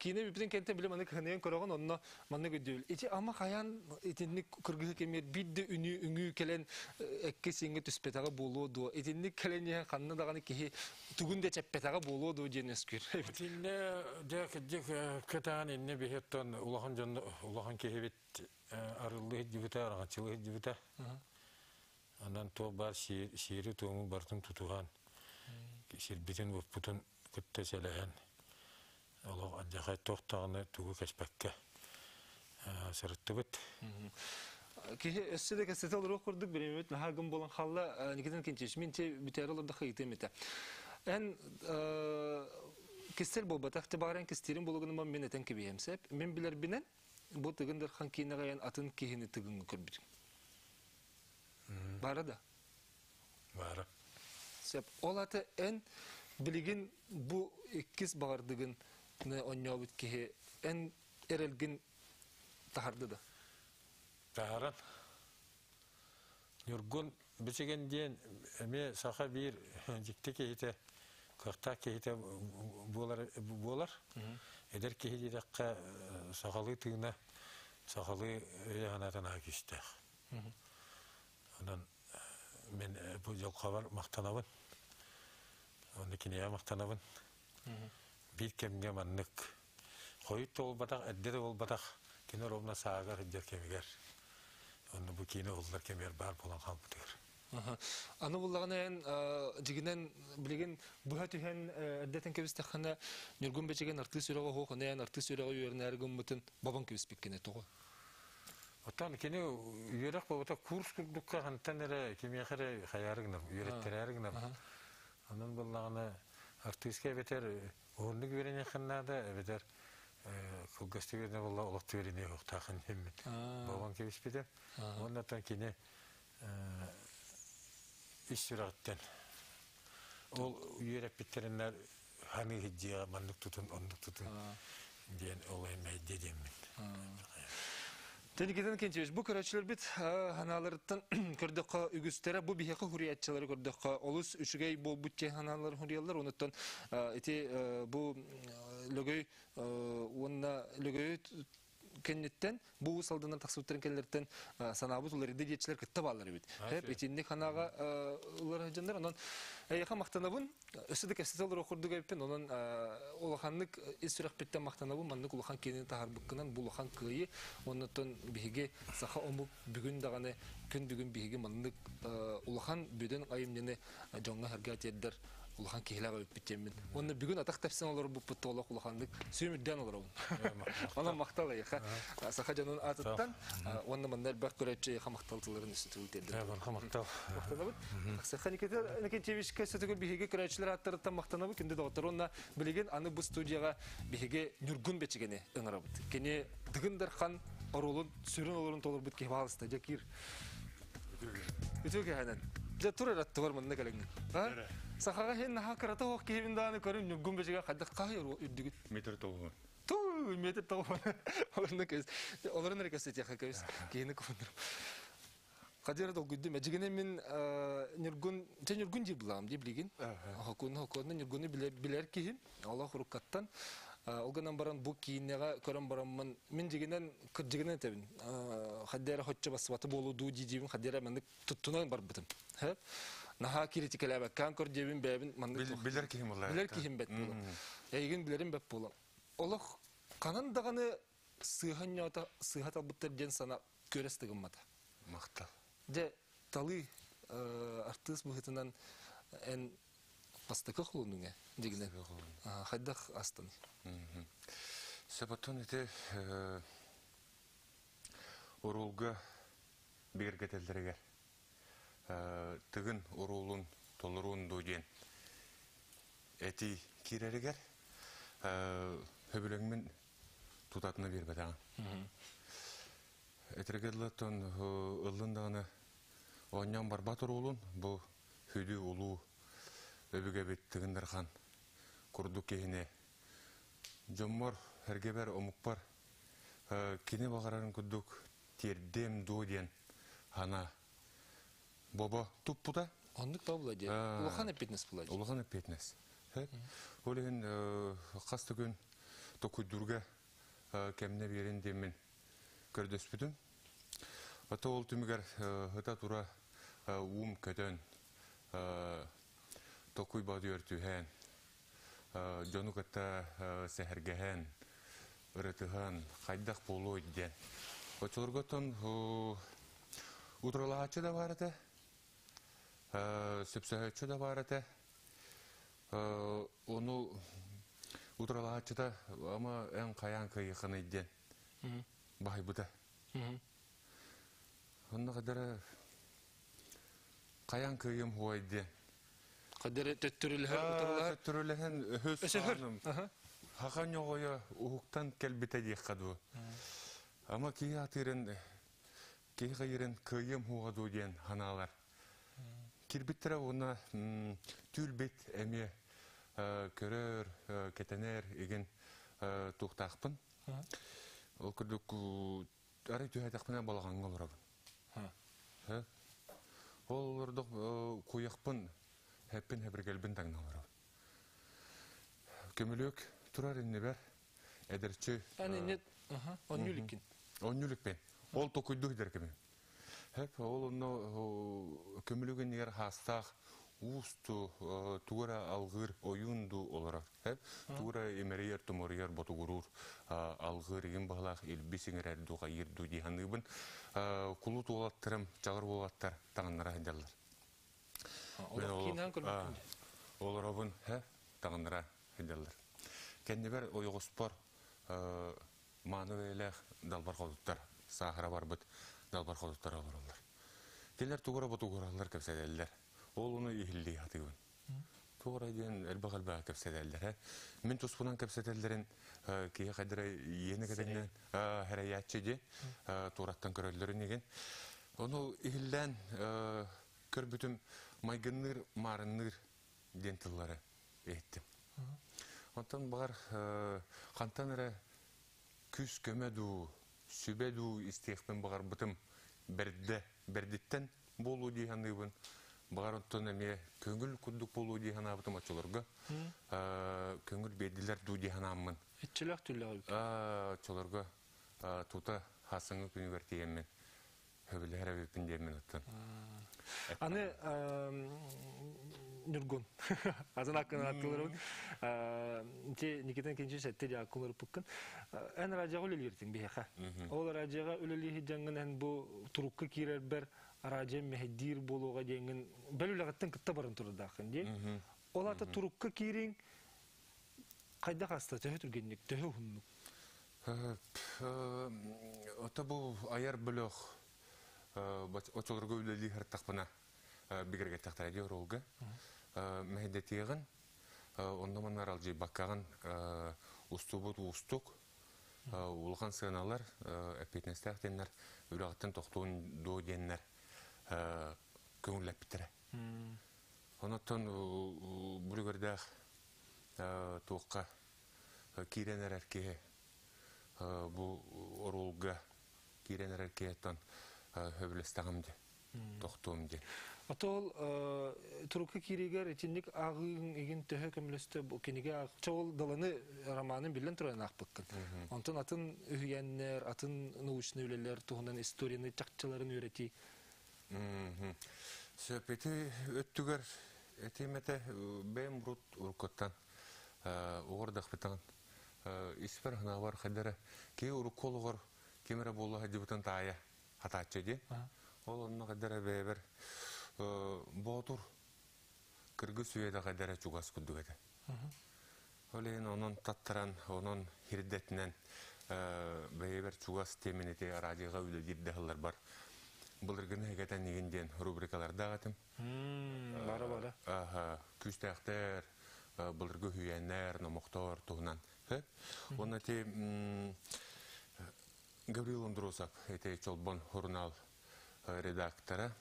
киинэ бүппүтүн кэнтэ билим аны кыһыныйан көрөҕүн онно маннык өйдөбүл. Ити ама хайаан итинник кыргыһы кэмигэр биир да үнүү үҥүү кэлэн экки сиҥҥэ түспэтэҕэ буолуо дуо? Итинник кэлэн иһэн ханна даҕаны киһи тугун да чэппэтэҕэ буолуо дуо диэн өскүр. Итиннэ дьэ кырдьык кытаан иннэ биһиттэн улахан дьон улахан киһибит арыллыы сылдьыбыта, араҥаччылыы сылдьыбыта. Онон туох баар сиэри-туому барытын тутуһан, сирбитин-уоппутун кытта сэлэһэн, олох алдьархай туох даҕаны тугу кэспэккэ сырыттыбыт. Киһи өссө да кэпсэтэ олоруох курдук бириэмэбит наһаа гын буолан хаалла. Никита Никитич, мин те бүтээри олордоххо ыйытыам этэ. Эн кистэл буолбатах, те баҕар эн кистиирин буолугунан мин этэн кэбиһиэм сөп. Мин билэрбинэн, бу Тыгын Дархан киинэҕэ эн атын киһини Тыгыҥҥа көрбүтүҥ. Баара да? Баара. Сөп. Ол аты эн билигин бу иккис баҕардыгын онньообут киһи эн эрэлгин таһарды да? Таһаран. Ньургун Бичигин диэн эмиэ саха биир дьикти киһитэ, кыахтаах киһитэ буолар, буолар. Эдэр киһи диэтэххэ сахалыы тыына, сахалыы өйө-санаата наһаа күүстээх. Онон мин бу дьылҕабар махтанабын. Уонна киниэхэ махтанабын. Биир кэмҥэ маннык хойут да буолбатах, эрдэ да буолбатах кини ровно саагар сылдьар кэмигэр онно бу киинэ уһуллар кэмигэр баар буолан хаалбытыгар. Аны буллаҕына эн дьигинэн билигин быһа түһэн эрдэтин кэбистэххинэ Ньургун Бэчигэн артыыс үрэҕэ оһуох аны эн артыыс үрэҕэ үөрэнээри гыммытын бабан кэбиспиккинэ тоҕо? Оттон кини үөрэх буолбата курс курдукка хантан эрэ кимиэхэ эрэ хайаары гынар, үөрэттэрээри гынар. Онон буоллаҕына артыыска эбэтэр уһуннук үөрэниэххин наада, эбэтэр кылгастык үөрэнэ буолла олохту үөрэниэ суохтааххын диэммит. Буолан кэбиспитим. Уонна оттон кини ис сүрэҕиттэн ол үөрэппиттэриннэр ханыы сылдьыаҕа маннык тутун, оннук тутун диэн ол мэйдиэ диэммин. Никитин Кентьевич, бу көрөөччүлэрбит ханааларыттан көрдөххө үгүстэрэ бу биһиэхэ хуруйааччылары көрдөххө олус үчүгэй буолбут диэн ханаалары хуруйаллар. Онуттан ити бу Лөгөй уонна Лөгөйү кэнниттэн бу уус алдынан тахсыбыттарын кэллэртэн санаабыт уларыйда диэччилэр кытта бааллар эбит. Хэп итинник ханаага ылар дьоннор онон эйиэхэ махтанабын. Өссө да кэпсэтэ олорор курдук эбиппин. Онон улаханнык ис сүрэхпиттэн махтанабын. Маннык улахан киинини таһаарбыккынан бу улахан кыайыы. Оннуттан биһиги саха омук бүгүн даҕаны күн бүгүн биһиги маннык улахан бүдүн айымньыны дьоҥҥо сэргэ тиэрдэр улахан киһилээх эбиппит диэммин. Уонна бүгүн атах тэпсэн олорбуппут олох улаханнык сүүмүрдээн олоробун. Онон махтал эйиэхэ. Саха дьонун аатыттан уонна манна элбэх көрөөччү эйиэхэ махтал тылларын өссө төгүл тиэрдэр. Барха махтал. Махтанабыт. Саха Никита Никитьевичка өссө төгүл биһиги көрөөччүлэр ааттарыттан махтанабыт. Күндү доҕоттор уонна билигин аны бу студияҕа биһиги Ньургун Бэчигини ыҥырабыт. Кини Дыгын Дархан оруолун сүрүн олорун толорбут киһи баалыста Дьакир. Үтүө кэһэнэн. Дьэ тур эрэ аттыбар манна кэлэҥҥин. А? Сахаҕа иһин наһаа кырата оһох киһибин даҕаны көрүн Ньургун Бэчигэ хайдах хаһый үрдүгүт? Метр тоҕуһун. Туу, метр тоҕуһун. Олорун көс. Олорун эрэ көстүтиэхэ көс. Киһини кубуннар. Хадьара долгуйдум. Дьигинэ мин Ньургун, чэ Ньургун дии булаам дии билигин. Хокуну хокуну Ньургуну билэр билэр киһим. Олох уруккаттан. Ол гынан баран бу киинэҕэ көрөн бараммын мин дьигинэн кырдьыгынан этэбин. Хадда эрэ хоччо бассыбаты буолуу дуу дии-диибин хадда эрэ маннык туттунан барбытым. Наһаа критикэлээбэккээн көр диэбин бэйэбин маннык Билэр киһим буолла. Билэр киһим бэт буолан. Эйигин билэрим бэт буолан. Олох ханан даҕаны сыыһа ньоото сыыһа талбыттар диэн сана күөрэс тыгыммата. Махтал. Дьэ, талыы артыыс быһыытынан эн бастакы холонуҥа дигинэн хайдах астын? Сөботон ити уруулга бигэргэтэллэригэр тыгын уруулун толоруун дуу диэн этии киирэригэр сөбүлэҥмин тутатына биэрбэтэҕим. Этэргэ дылы ыллын даҕаны оонньоон барбат уруулун бу хүдүү улуу өбүгэбит Тыгын Дархан курдук киһини дьоммор, эргэбэр, омукпар кини баҕарарын курдук тиэрдиэм дуо диэн санаа бобо туппута. Оннук да була дии. Улахан эппиэтинэс була дии. Улахан эппиэтинэс. Ол иһин хас да күн Токуйдурга кэмне биэрин диэммин көрдөспүтүм. Ото ол түмүгэр ыта тура уум көтөн, токуй баҕдыйар түһэн, дьону кытта сэһэргэһэн, ырытыһан, хайдах буолуой диэн. Оччолорготтон утарылаһааччы да баар этэ, сөпсөһөөччү да баар этэ. Ону утарылаһааччыта ама эн хайаан кыайыаххыный диэн баһыйбыта. Онно хадара хайаан кыайыам хуой диэн. Хадара төттөрүлэһэн утарылаһар. Төттөрүлэһэн өһөс сааным. Хаха ньоҕойо уһуктан кэлбитэ диэххэ дуу. Ама киһи атыырын киһи хайырын кыайыам хуоҕа дуу диэн ханаалар. Кирбиттэрэ уонна түүл-бит эмиэ көрөр, кэтэнэр игин туохтаахпын. Ол курдук арай түһээтэхпинэ балаҕаҥҥа олоробун. Ол олордох куйахпын, хэппин хэбиргэлбин таҥна олоробун. Көмүлүөк турар иннибэр эдэрчи... Эн онньуликкин. Онньуликпин. Ол токуйду иһдэр кэмим. Хэп ол онно көмүлүк иннигэр хаастаах уусту тугура алгыыр ойуун ду олорор. Хэп тугура имэрийэр туморуйар ботугуруур алгыыр игин баһылаах илби сиҥэрэр ду хайыыр ду дии саныыбын. Кулут уолаттарым, чаҕыр уолаттар таҥыннара сылдьаллар. Олоробун хэ таҥыннара сылдьаллар. Кэннибэр ойоҕоспор мааны бэйэлээх далбар хотуттар, саахара барбыт далбар хотуттар олороллор. Кинилэр тугу эрэ ботугураллар кэпсэтэллэр. Ол ону иһиллии сатыыбын. Туох эрэ диэн элбэх-элбэх кэпсэтэллэр. Мин туспунан кэпсэтэллэрин киһи хайдара иэнэ кэтэннэн хэрэйээччи дии туораттан көрөллөрүн игин. Ону иһиллээн көрбүтүм майгынныыр, маарынныыр диэн тыллары иһиттим. Онтон баҕар хантан эрэ күүс-көмө дуу, сүбэ дуу истиэхпин баҕарбытым бэрдэ, бэрдиттэн буолуо дии саныыбын. Баҕар оттон эмиэ көҥүл курдук буолуо дии санаабытым оччолорго. Көҥүл биэрдилэр дуу дии санааммын. Иччилээх түллэҕи. Оччолорго тута хасыҥҥы күнүгэр тиийэммин Хөбүлэһэр эбиппин диэммин оттон. Аны Ньургун. Азын аккын аттыларыбын. Ити Никита Никитич сэтти дьааккын ырыппыккын. Эн радиоҕа үлэлииртиҥ биһиэхэ. Ол радиоҕа үлэлии дьаҥҥын эн бу турукка киирэрбэр радио мэһэйдиир буолуоҕа диэҥҥин бэл үлэҕиттэн кытта баран турардааххын дии. Ол ата турукка киириҥ хайдах аста төһө түргэнник, төһө уһуннук? Ото бу айар бөлөх очолорго үлэлии сырыттахпына бигэргэттэхтэрэ дии оруолга. Мэһэйдэтиэҕин, онно манна аралдьыйбаккаҕын устубут уустук, улахан сыаналар, эппиэтинэстээх диэннэр үрэҕиттэн тохтуон дуо диэннэр көҥүллэппиттэрэ. Онуттан бүрүгэрдээх туохха киирэн эрэр киһи бу оруолга киирэн эрэр киһиттэн сөбүлэстэҕим дии, тохтуом дии. Ото ол турукка кииригэр итинник ааҕыыҥ игин төһө көмөлөстө бу кинигэ чоҕул Даланы романын биллэн туран аахпыккын. Онтон атын үһүйээннэр, атын научный үлэлэр туһунан историяны чахчыларын үөрэтии. Сөп ити өттүгэр этим этэ бэйэм урут уруккуттан уҕардахпытын испэр санаабар хайдара киһи урукку олоҕор ким эрэ буола сылдьыбытын таайа хатааччы дии. Ол онно хайдара бэйэбэр боотур кыргыз үйэтэ хайдара чугас курдук этэ. Ол иһин онон таттаран, онон хирдэтинэн бэйэбэр чугас тиэмин ити радиоға үлэлиир даһылларбар былыргыны хэгэтэн игин диэн рубрикалардаах этим. Бара бара. Күүстээхтэр, былыргы үһүйээннэр, номохтор туһунан. Уонна ити Гаврил Андросов, ити Чолбон журнал редактора,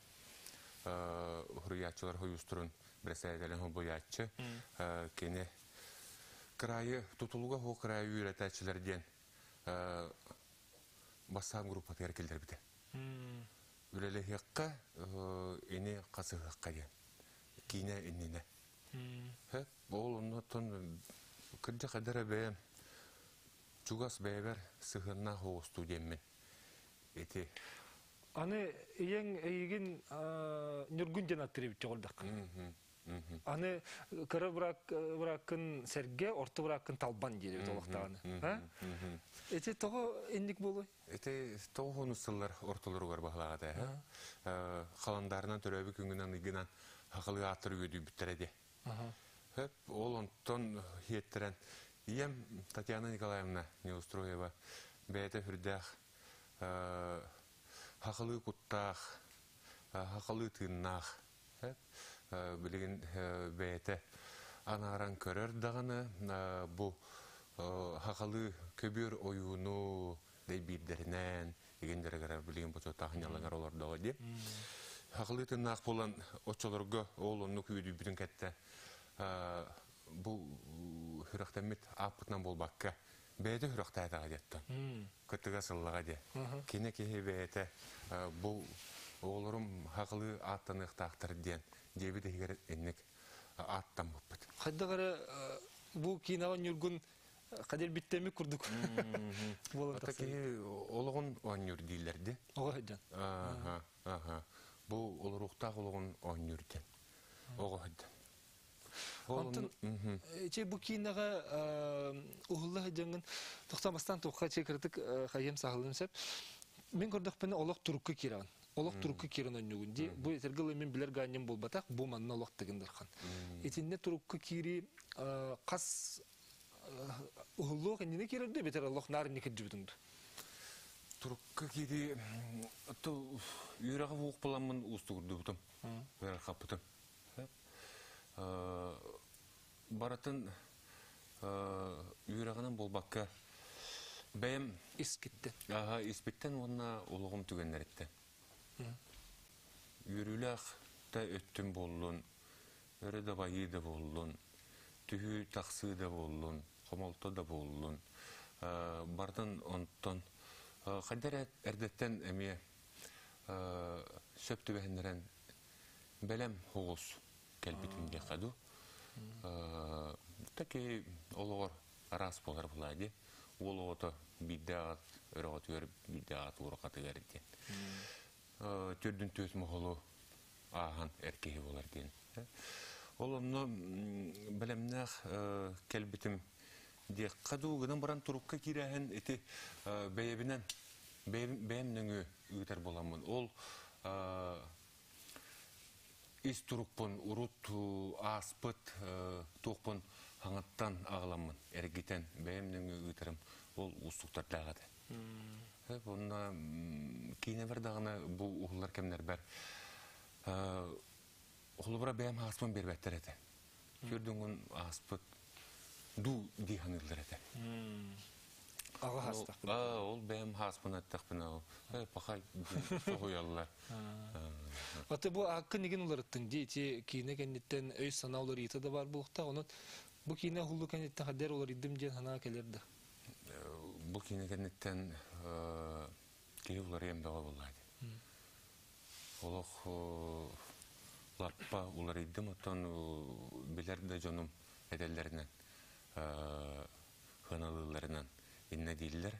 суруйааччылар хойуустурун бэрэссэдээтэлин холбуйааччы, кини кыраайы тутулуга суох кыраайы үөрэтээччилэр диэн бассаап группатыгар киллэрбитэ. Үлэлэһиэххэ, ини хасыһыахха диэн. Киинэ иннинэ. Ол оннуттан кырдьа хадара бэйэм. Чугас бэйэбэр сыһыаннаах оҕустуу диэммин ити. Аны ийэҥ эйигин Ньургун диэн аттыр эбит чоҕурдахха. Аны кыра бырааккын сэргэ, орто бырааккын талбан диир эбит олохтоҕуна. Ити тоҕо инник буолуой? Ити тоҕус сыллар ортолоругар баһылаҕа Халандаарынан төрөөбүт күҥүнэн ыйгынан хахалыы ааттар үөдүйбүттэрэ дии. Хөп, ол онтон хиэттэрэн ийэм Татьяна Николаевна Неустроева бэйэтэ үрдээх хахалыы куттаах, хахалыы тыыннаах билигин бэйэтэ анааран көрөр даҕаны бу хахалыы көбүөр ойууну дэйбиирдэринэн игин дьарыгара билигин бочуоттаах ньалаҥар олордоҕо дии. Хахалыы тыыннаах буолан оччолорго ол оннук үөдүйбүтүн кэттэ бу сүрэхтэммит ааппытынан буолбакка бэйэтэ сүрэхтээтэҕэ диэттэн кыттыга сыллаҕа диэ. Кини киһи бэйэтэ бу оҕолорум хахалыы ааттаныахтаахтар диэн диэбит иһигэр инник ааттаммыппыт. Хайдах эрэ бу киинэҕэ Ньургун Хадир биттэмик курдук буолан Ата киһи олоҕун оонньуур дииллэр ди. Оҕо сылдьан. Аха, аха. Бу олоруохтаах олоҕун оонньуур диэн. Оҕо сылдьан. Онтон ичи бу киинэҕэ уһулла сылдьаҥҥын тохтон бастаан туохха ичи кыратык хайыам саһылым сөп. Мин көрдөхпүнэ олох турукка киирэҕин. Олох турукка киирэн онньугун ди. Бу этэргэ мин билэр гаанньым буолбатах, бу манна олох тыгын дархан. Итиннэ турукка киирии хас уһуллуох иннинэ киирэрдэ бэтэр олох наар инни кирдибитиҥ Турукка киирии үөрэҕи буох буламмын уустугурдубутум. Ыарахаппытым. Барытын үөрэҕинэн буолбакка бэйэм Искиттен. Аха, испиттэн уонна олоҕум түгэннэриттэн. Үөрүүлээх да өттүм буоллун, өрө да байыы да буоллун, түһүү-тахсыы да буоллун, хомолто да буоллун, барытын онтон хайда эрэ эрдэттэн эмиэ сөп түбэһиннэрэн бэлэм оҕус кэлбитим диэххэ дуу. Таки олоҕор араас буолар булаа дии. Уол оҕото биирдэ аҕат өрөҕөтүгэр, биирдэ аҕат уурахатыгар диэн. Төрдүн түөс моһолу ааһан эр киһи буолар диэн. Ол онно бэлэмнээх кэлбитим диэххэ дуу гынан баран турукка киирээһин ити бэйэбинэн бэйэм нөҥүө ыытар буоламмын. Ол ис турукпун урут ааспыт туохпун хаҥаттан аҕаламмын эргитэн бэйэм нөҥүө ыытарым ол уустуктардаах этэ. Онно киинэбэр даҕаны бу уһуллар кэмнэрбэр холобура бэйэм ааспын биэрбэттэр этэ. Төрдүҥүн ааспыт дуу дии саныыллар этэ. Аҕа хаастахпын. Ол бэйэм хааспын эттэхпинэ пахай соһуйаллар. Аты бу ааккын игин уларыттыҥ дии ити киинэ кэнниттэн өй-санаа уларыйыыта да баар буолуохтаах. Онон бу киинэ уһуллуу кэнниттэн хадер уларыйдым диэн санаа кэлэр да. Бу киинэ кэнниттэн киһи уларыйан бөҕө буолла дии. Олох лаппа уларыйдым, оттон билэр да дьонум этэллэринэн, сыаналыылларынан иннэ дииллэр.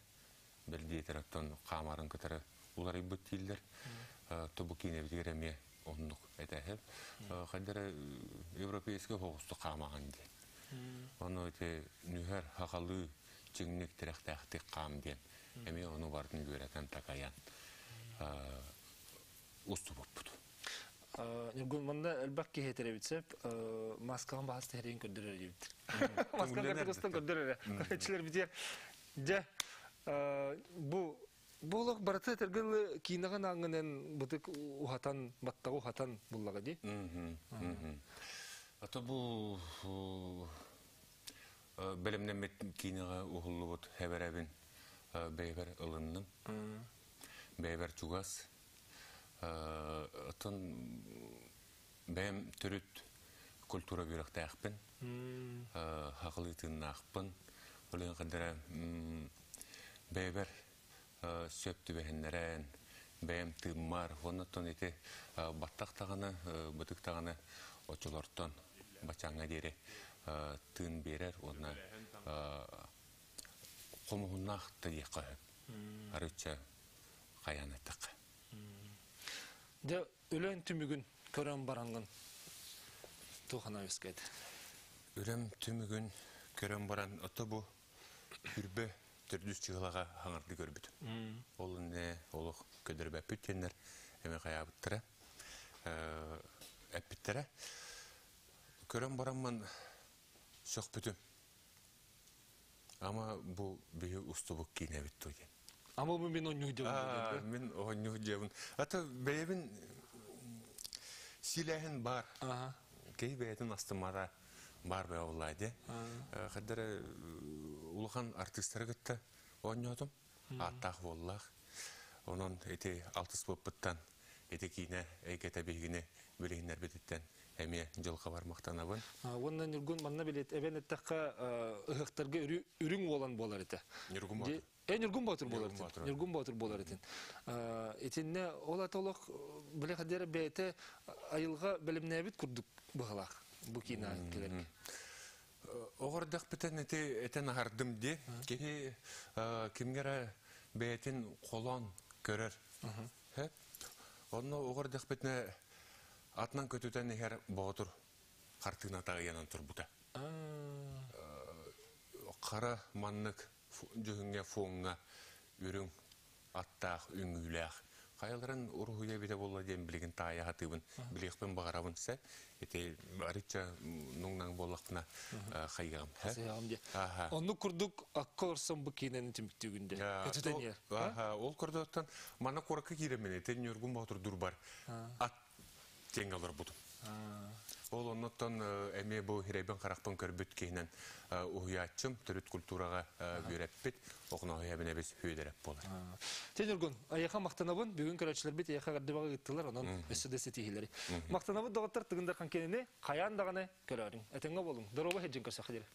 Бэл диэтэр оттон хаамарын кытары уларыйбыт дииллэр. Тобу киинэбитигэр эмиэ оннук этэһэп. Хайдара европейскай соҕустук хаамаҕын диэн. Ону ити нүһэр хахалыы чиҥник тирэхтээхтик хаам диэн эмиэ ону барытын үөрэтэн такайан устубуппут. Ньургун, манна элбэх киһи этэр эбит сөп. Маскаҕын баһас тэһэрин көрдөрөр эбит. Маскаҕын кыргыстан көрдөрөр эрэ. Көрөөччүлэр битиэр. Дьэ, бу бу олох барыта этэргэ киинэҕин ааҥҥынан бытык уһатан, баттаҕы уһатан буллаҕа дии. Ата бу бэлэмнэммит киинэҕэ уһуллубут хэбэрэбин бэйэбэр ылынным. Бэйэбэр чугас. Оттон бэйэм төрүт культура үөрэхтээхпин, хахылыы тыыннаахпын. Ол иһин хадара бэйэбэр сөп түбэһиннэрэн, бэйэм тыыммар, оннуттан ити баттах даҕаны, бытык даҕаны оччолортон баччааҥҥа диэри тыын биэрэр уонна Хомуһуннаах да диэххэ сөп. Арыычча хайаан эттэххэ. Дьэ, үлэн түмүгүн көрөн бараҥҥын туох анаа үөскээтэ? Үлэм түмүгүн көрөн баран, ото бу хүрбэ төрдүс чыһылаҕа хаҥарды көрбүтүм. Ол иннэ олох көдөрбөппүт диэннэр эми хайаабыттара, эппиттэрэ. Көрөн бараммын сөхпүтүм. Ама бу биһи устубут киинэбит дуо диэн. Ама бу мин онньуу дьабын. Мин оонньуу дьабын. Ата бэйэбин силээһин бар. Киһи бэйэтин астымара бар бэйэ буоллаа дии. Хаддара улахан артыыстары кытта оонньоотум. Ааттаах буоллаах. Онон ити алтыс буоппуттан ити киинэ эйгэтэ биһигини билиһиннэрбититтэн эмиэ дьылҕабар махтанабын. Уонна Ньургун манна билет эбэн эттэххэ ыһыахтарга үрүҥ уолан буолар этэ. Ньургун Боотур. Ньургун Боотур буолар этин. Ньургун Боотур буолар этин. Итиннэ ол ата олох биле хадера бэйэтэ айылҕа бэлэмнээбит курдук быһалаах бу киинэ кэлэргэ. Оҕордохпутун ити этэн аһардым ди. Киһи кимҥэ эрэ бэйэтин холоон көрөр. Онно оҕордохпутуна атынан көтүтэн иһэр боотур хартыыната ыйанан турбута. Хара маннык дьүһүҥҥэ фоҥҥа үрүҥ аттаах, үҥүүлээх. Хайаларын уруһуйа эбитэ буолла диэн билигин таайа сатыыбын, билиэхпин баҕарабын сэ. Ити арычча нуҥнаҥ буоллахпына хайыаҕым. Хайыаҕым диэ. Оннук курдук акка олорсон бу киинэни түмүктүүгүн дэ. Көтүтэн иһэр. Ол курдуктан манна куоракка киирэммин ити Ньургун Боотур дурбар ат тиэҥҥэ олорбутум. Ол оннуттан эмиэ бу ирэйбин-харахпын көрбүт киһинэн уһуйааччым, төрүт культураҕа үөрэппит Охоноһой эбинэбис Хүөдэрэп буолар. Чэ, Ньургун, эйиэхэ махтанабын. Бүгүн көрөөччүлэрбит эйиэхэ эҕэрдэ ыыттылар, онон өссө да ситиһиилэри. Махтанабыт доҕоттор Тыгын Дархан кинини хайаан даҕаны көрөөрүҥ. Этэҥҥэ буолуҥ. Доруобай сылдьын көрсөххө диэри.